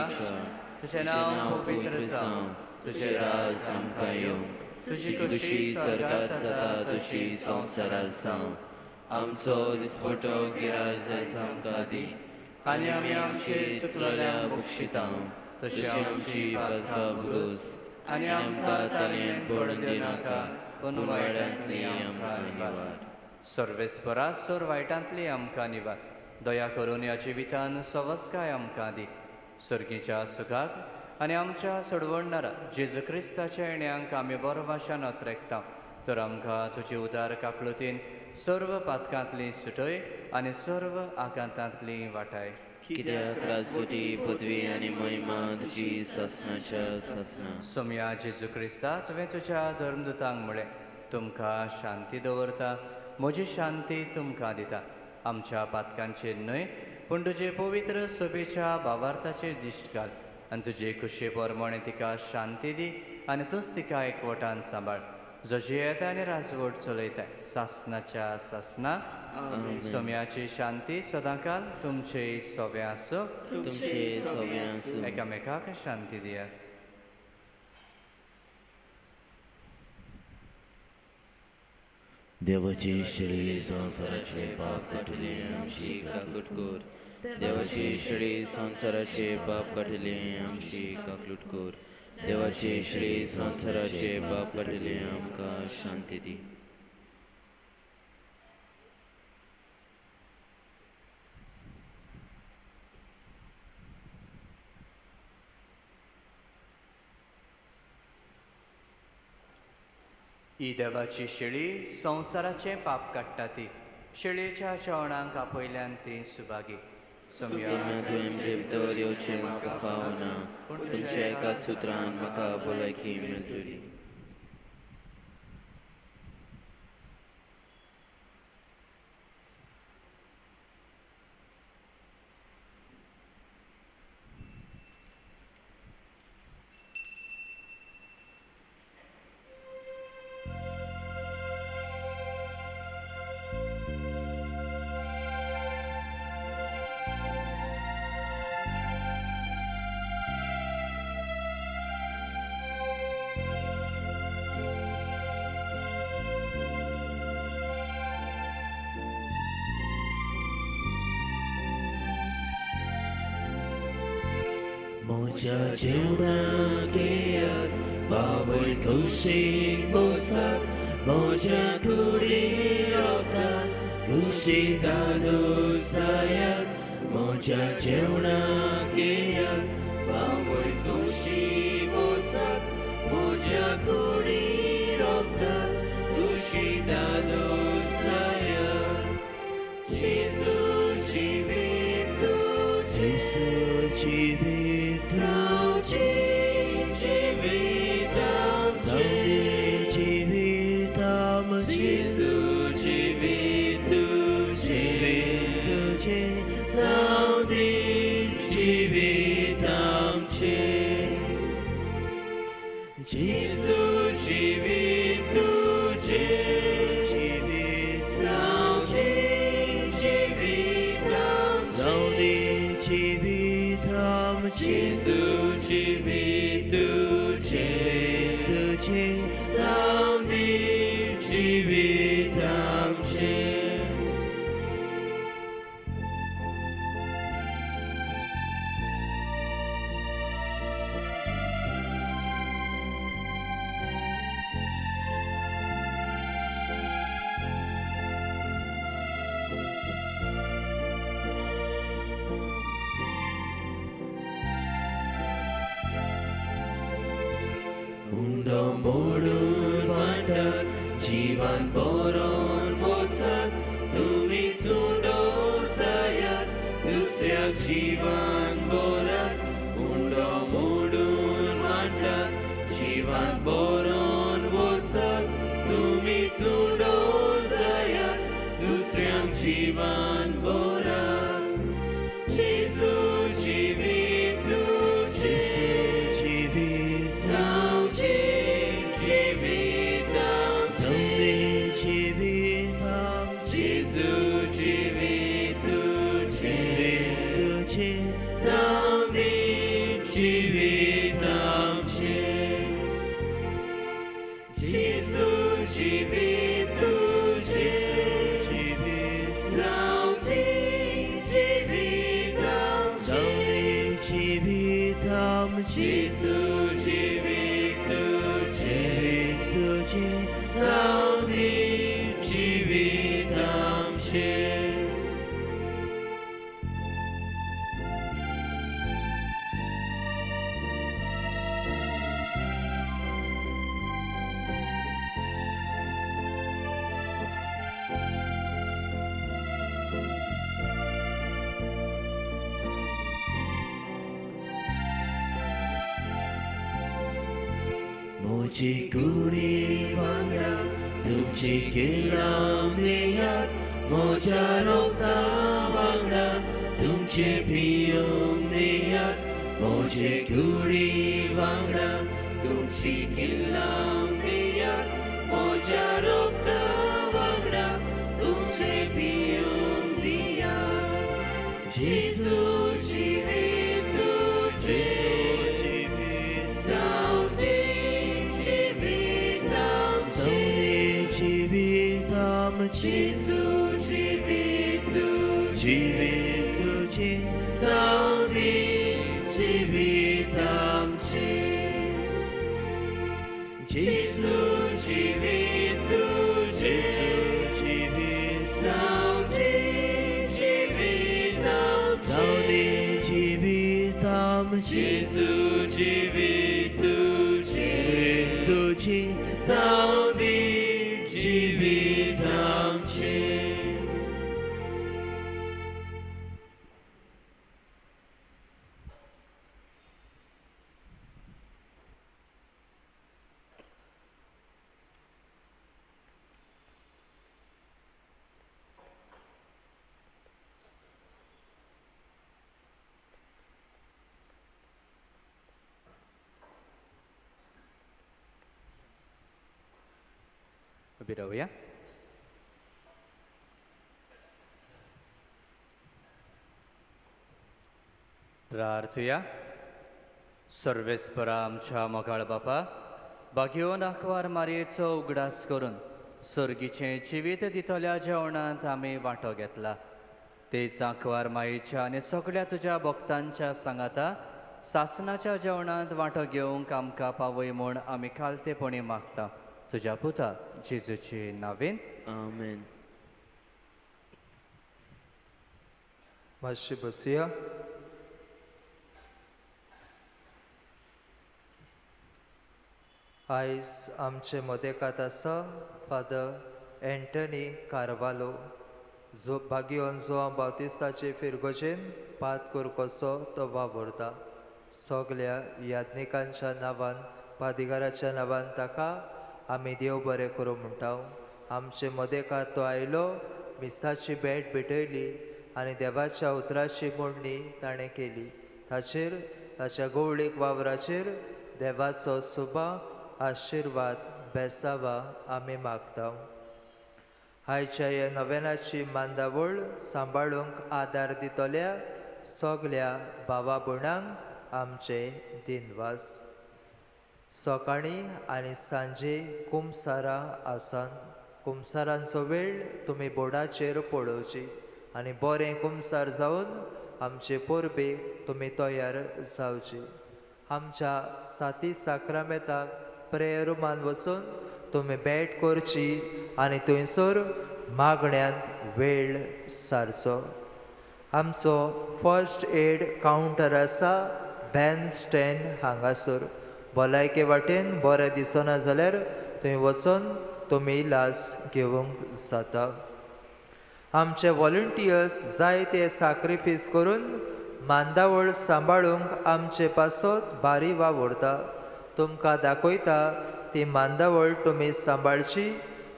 Speaker 3: तुजें नांव पवित्र जावं,
Speaker 1: तुजें राज आमकां येवं, तुजी खुशी स्वर्गात जाता तशी संवसारात जावं. आमचो दिसपटो गिराज आयज आमकां दी आनी आमी आमचे चुकलेल्या बक्षिता तशी आमची पातकां भोगोस आनी आमकां तालयेन पडून दिनाका पूण वायटांतली आमकां निवार.
Speaker 3: सर्वेस्परा सोर वायटांतली आमकां निवार. दया करून ह्या जिवितान सवस्काय आमकां दी. सर्गीच्या सुखाक आनी आमच्या सोडवणदारा जेजू क्रिस्ताच्या येण्यांक आमी बरो भाशान अत्रेकता. तर आमकां तुजी उदार काकळुतीन सर्व पातकांतली सुटय आनी सर्व आकांतांतली वाटाय.
Speaker 1: कित्याक राजवटी पदवी आनी महिमा तुजी सासनाच्या सासना.
Speaker 3: सोमया जेजू क्रिस्ता, तुवें तुज्या धर्मदूतांक म्हळें, तुमकां शांती दवरता, म्हजी शांती तुमकां दिता. आमच्या पातकांचेर न्हय पूण तुजे पवित्र सोबेच्या भावार्थाचेर दिश्ट घाल आनी तुजे खुशे प्रमाणे तिका शांती दी आनी तूंच तिका एकवटान सांबाळ, जो जियेता आनी राजवट चलयता सासनाच्या सासना. सोम्याची शांती सदांकाल तुमचे सोबे आसूं,
Speaker 1: तुमचे सोबे आसूं.
Speaker 3: एकामेकाक शांती दिया.
Speaker 7: देवाची शेळी
Speaker 1: संवसाराचे पाप काडटली आमची काकूट कर. देवाची शेळी संवसाराचे पाप काडटली आमची काकलूट कर. देवाची शेळी संवसाराचे पाप काडटली आमकां शांती दी.
Speaker 3: ही देवाची शेळी संवसाराचें पाप काडटा ती शेळयेच्या जेवणाक आपयल्यान ती सुभागी.
Speaker 1: सोम्या तुवें म्हजे भितर येवचें म्हाका फावना, पूण तुमच्या एकाच सुत्रान म्हाका भलायकी मेळटली.
Speaker 7: म्हज्या जेवणाक येयात, बाबड कुशीक बसात, म्हज्या कुडीर रोगतात कुशी दादोसायात. म्हज्या जेवणाक येयात, बाबड कुशी बसात, म्हज्या कुडीर रोगतात कुशी दादोसायात. जेजू जिवीत, जेजू जिवीत, जिवीत. मोडून वांटात, जिवान बरोवन वचात, तुमी चुंडो जायात, दुसऱ्याक जिवान बरात। उंडो मोडून वांटात, जिवान बरोवन वचात, तुमी चुंडो जायात, दुसऱ्याक जिवान बरात। जेजू जिवीत तुजें, जेजू जिवीत जावचें, जिवीत आमचें, जिवीत आमचें, जेजू जिवीत तुजें, जिवीत तुजें जावं दी, जिवीत आमचें, जेजू जिवीत तुजें, जिवीत जावं दी, जिवीत आमचें, जिवीत आमचें, जेजू जिवीत तुजें, जिवीत तुजें जावं दी, जिवीत आमचें। म्हजी कुडी वांगडा तुमची किल्लां दियात, म्हज्या रोगता वांगडा तुमचे पियोंक दियात, म्हजे कुडी वांगडा तुमची किल्लां दियात, म्हज्या रोगता वांगडा तुमचे पियोंक दियात। जेजू जिवीत तुजें, जिवीत जावं दी, जिवीत आमचें, जिवीत आमचें, जेजू जिवीत तुजें, जिवीत तुजें जावं दी, जिवीत आमचें, जेजू जिवीत तुजें, जिवीत जावं दी, जिवीत आमचें, जिवीत आमचें, जेजू जिवीत तुजें, तुजें जावं दी, जिवीत आमचें।
Speaker 3: उबी रावया। प्रार्थुया। सर्वेस्परा आमच्या मोगाळ बापा, बागयोन आंकवार मारयेचो उगडास करून सर्गीचें जिवीत दितल्या जेवणांत आमी वांटो घेतला, तेच आंकवार मायेच्या आनी सगळ्या तुज्या भक्तांच्या सांगाता सासनाच्या जेवणांत वांटो घेवंक आमकां पावय म्हूण आमी खालतेपणी मागता, तुज्या पुता जेजूचे नांवेन,
Speaker 1: आमेन।
Speaker 2: मातशी बसुया। आयज आमचे मदेकात आसा फादर एंटनी कार्वालो, जो बागियोन जुआंव बावतिस्ताचे फिरगोजेन पात कसो तो वावुरता। सगल्या याज्ञिकांच्या नांवान, पादिगाराच्या नांवान ताका आमी देव बरें करूं म्हणटा। आमचे मदेकात तो आयलो, मिसाची भेट भेटयली आनी देवाच्या उतराची मोडणी ताणें केली। ताचेर, ताच्या गवळीक वावराचेर देवाचो सुबा आशिर्वाद बेसावा आमी मागता। आयच्या ह्या नवेनाची मांदावळ सांबाळूंक आदार दितल्या सगल्या भावा भयणांक आमचे दिनवास। सकाळीं आनी सांजे कुमसारां आसान, कुमसारांचो वेळ तुमी बोर्डाचेर पळोवची आनी बरें कुमसार जावन आमचे परबेक तुमी तयार जावची। आमच्या साती साक्रामेताक प्रेयर रुमान वचून तुमी भेट करची आनी थंयसर मागण्यांत वेळ सारचो। आमचो फर्स्ट एड कावंटर आसा बँड स्टँड हांगासर। भलायके वाटेन बरें दिसना जाल्यार थंय वचून तुमी इलाज घेवंक जाता. आमचे वॉलंटियर्स जायते साक्रिफीस करून मांदावळ सांबाळूंक आमचे पासत बारी वावुरता. तुमकां दाखयता ती मांदावळ तुमी सांबाळची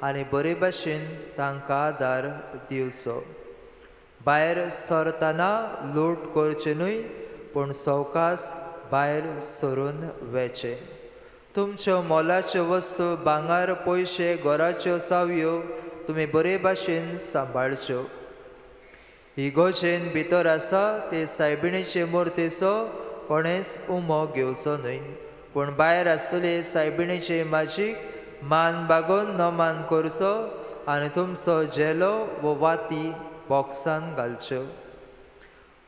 Speaker 2: आनी बरे भाशेन तांकां आदार दिवचो. भायर सरतना लूट करचें न्हय, पूण सवकास भायर सरून वेचें. तुमच्यो मोलाच्यो वस्तू, भांगर, पयशे, घराच्यो चावयो तुमी बरे भाशेन सांबाळच्यो. इगोजेन भितर आसा ते सायबिणीचे मुर्तेचो कोणेच उमो घेवचो न्हय, पूण भायर आसतले सायबिणीचे माजीक मान बागोवन नमान करचो आनी तुमचो झेलो वो वाती बॉक्सान घालच्यो.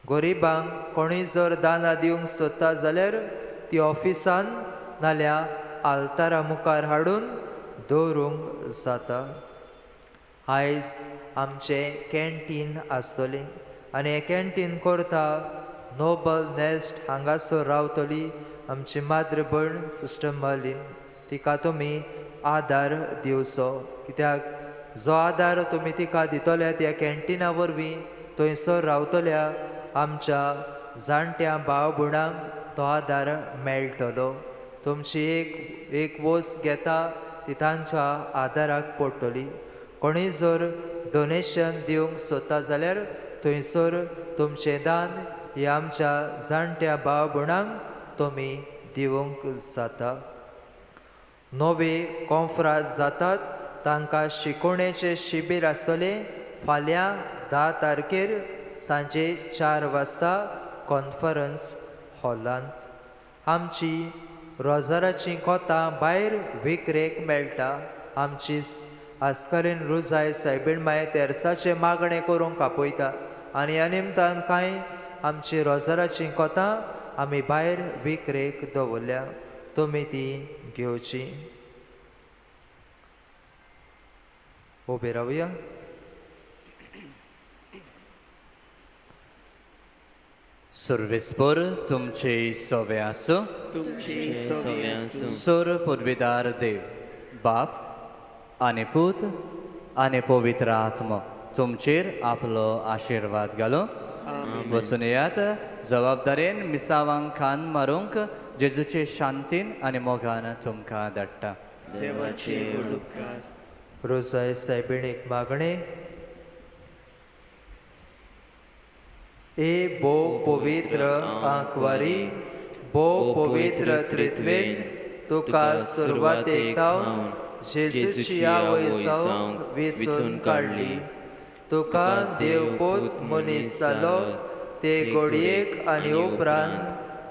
Speaker 2: गरिबांक कोणूय जर दानां दिवंक सोदता जाल्यार ती ऑफिसान नाल्या आल्तारा मुखार हाडून दवरूंक जाता. आयज आमचें कॅन्टीन आसतलें आनी हें कॅन्टीन करता नोबल नॅस्ट हांगासर रावतली आमची माद्र भयण सिस्टर मर्लीन. तिका तुमी आदार दिवचो, कित्याक जो आदार तुमी तिका दितले त्या कॅन्टिना वरवीं थंयसर रावतल्या आमच्या जाणट्या भाव भयणांक तो आदार मेळटलो. तुमची एक एक वस्त घेता ती तांच्या आदाराक पडटली. कोणूय जर डोनेशन दिवंक सोदता जाल्यार थंयसर तुमचें दान हे आमच्या जाणट्या भाव भयणांक तुमी दिवंक जाता. नवे कॉन्फ्राद जातात तांकां शिकोवणेचें शिबीर आसतलें फाल्यां 10 तारखेर सांजे 4 वाजता कॉन्फरन्स हॉलांत. आमची रोजाराचीं कोतां भायर विकरेक मेळटा. आमची आस्कारीन रुजाय सायबीण माय तेर्साचें मागणें करूंक आपयता आनी ह्या निमतान कांय आमची रोजाराचीं कोतां आमी भायर विकरेक दवरल्या, तुमी ती घेवची. उबे रावया.
Speaker 3: सर्वेस्पर तुमचे सवे आसूं. सोर पुर्विदार देव बाप आनी पूत आनी पवित्र आत्मो तुमचेर आपलो आशिर्वाद घालो. वचून येयात जबाबदारेन मिसावांक खान मारूंक जेजूचे शांतीन आनी मोगान तुमकां धाडटा.
Speaker 5: देवाचे उपकार.
Speaker 2: रोजाय सायबिणीक मागणें. ए भो पवित्र आंकवारी, भो पवित्र त्रित्वेन तुका सुरवातेक थावन जेजूची आवय जावंक वेंचून काडली. तुका देवपूत मनीस जालो ते घडयेक आनी उपरांत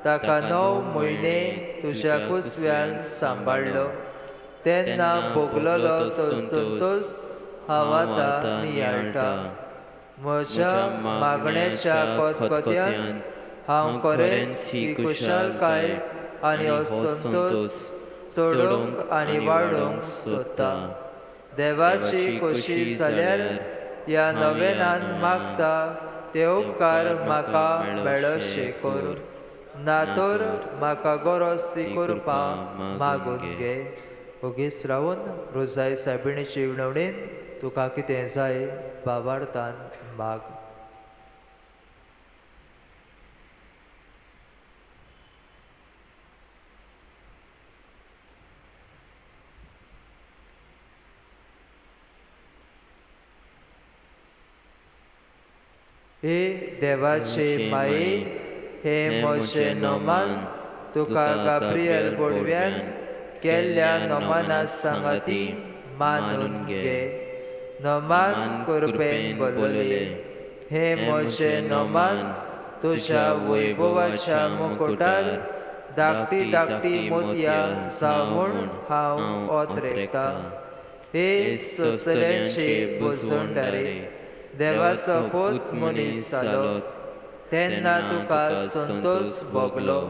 Speaker 2: ताका 9 म्हयने तुज्या कुसव्यान सांबाळ्ळो. तेन्ना भोगलेलो तो संतोश हांव आतां नियाळटा. म्हज्या मागण्याच्या खतखत्यान हांव खरेंच ही खुशालकाय आनी हो संतोश चडोवंक आनी वाडोवंक सोदता. देवाची खोशी जाल्यार ह्या नवेनान मागता ते उपकार म्हाका मेळशे कर, ना तर म्हाका गरज ती कृपा मागून घे. ओगीच रावून रोजाय सायबिणीचे विनवणेन तुका कितें जाय बाबार्थान माग. हे देवाचे माये, हे म्हजें नमान तुका गाब्रियल बोडव्यान केल्ल्या नमाना सांगाती मानून घे. नमान कृपेन बोलले. हे म्हजें नमान तुज्या वैभवाच्या मुकुटार धाकटी धाकटी मोतयां जावं म्हूण हांव ओतरेकतां. हे सोंसल्यांचे भुजवणदारे, देवाचो पूत मनीस जालो तेन्ना तुका संतोश भोगलो.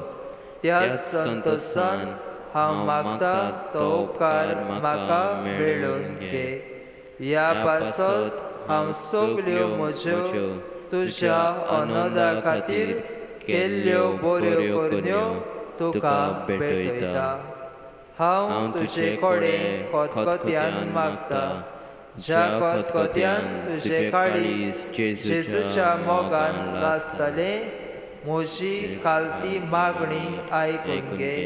Speaker 2: त्या संतोशान हांव मागता तो उपकार म्हाका मेळोवन घे. ह्या पासत हांव सगल्यो म्हज्यो तुज्या अनोदा खातीर केल्ल्यो बऱ्यो करण्यो तुका भेटयता. हांव तुजे कडेन खतखत्यान मागता, ज्या खतखत्यान तुजे काळीज जेजूच्या मोगान लासतलें, म्हजी खालती मागणी आयकून घे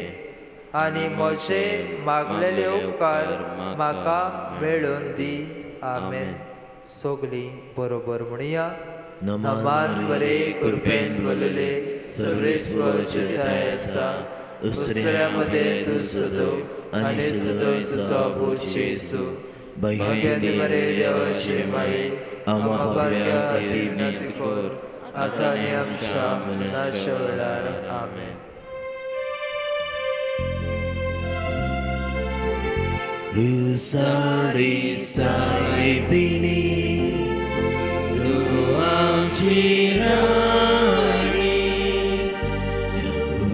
Speaker 2: आनी म्हजे मागलेले उपकार म्हाका मेळून दी. आमेन. सगळीं बरोबर म्हणया. नमान बरे कृपेन भरलेले सर्वेस्वर तुझ्या आसा, दुसऱ्या मदें तूं सदो आनी सदो तुजो पूत जेजू. भाग्यांत बरे देवाचे माये, आम्हा पापयां खातीर विनंती कर, आतां आनी आमच्या मरणाच्या वेळार. आमेन.
Speaker 7: लुसारी सायबिणी तूं आमची राणी,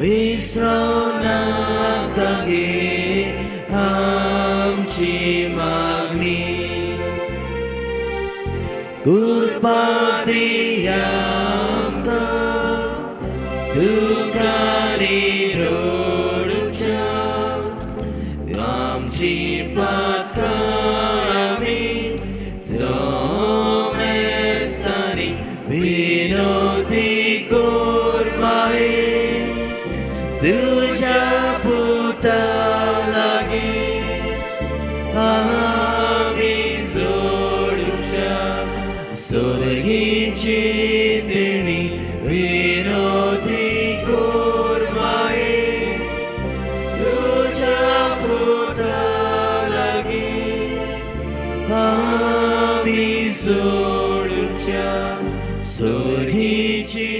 Speaker 7: विसरों नाका गे आमची मागणी, कृपा दी आमकां दुकानी रडुच्या, आमची पातकां आमी जोमेस्तानी विनोदी कर माये, तुज्या पुता लागीं आमी जोडुच्या स्वर्गीची देणी विनोदी कर माये, तुज्या पुता लागीं आमी जोडुच्या स्वर्गीची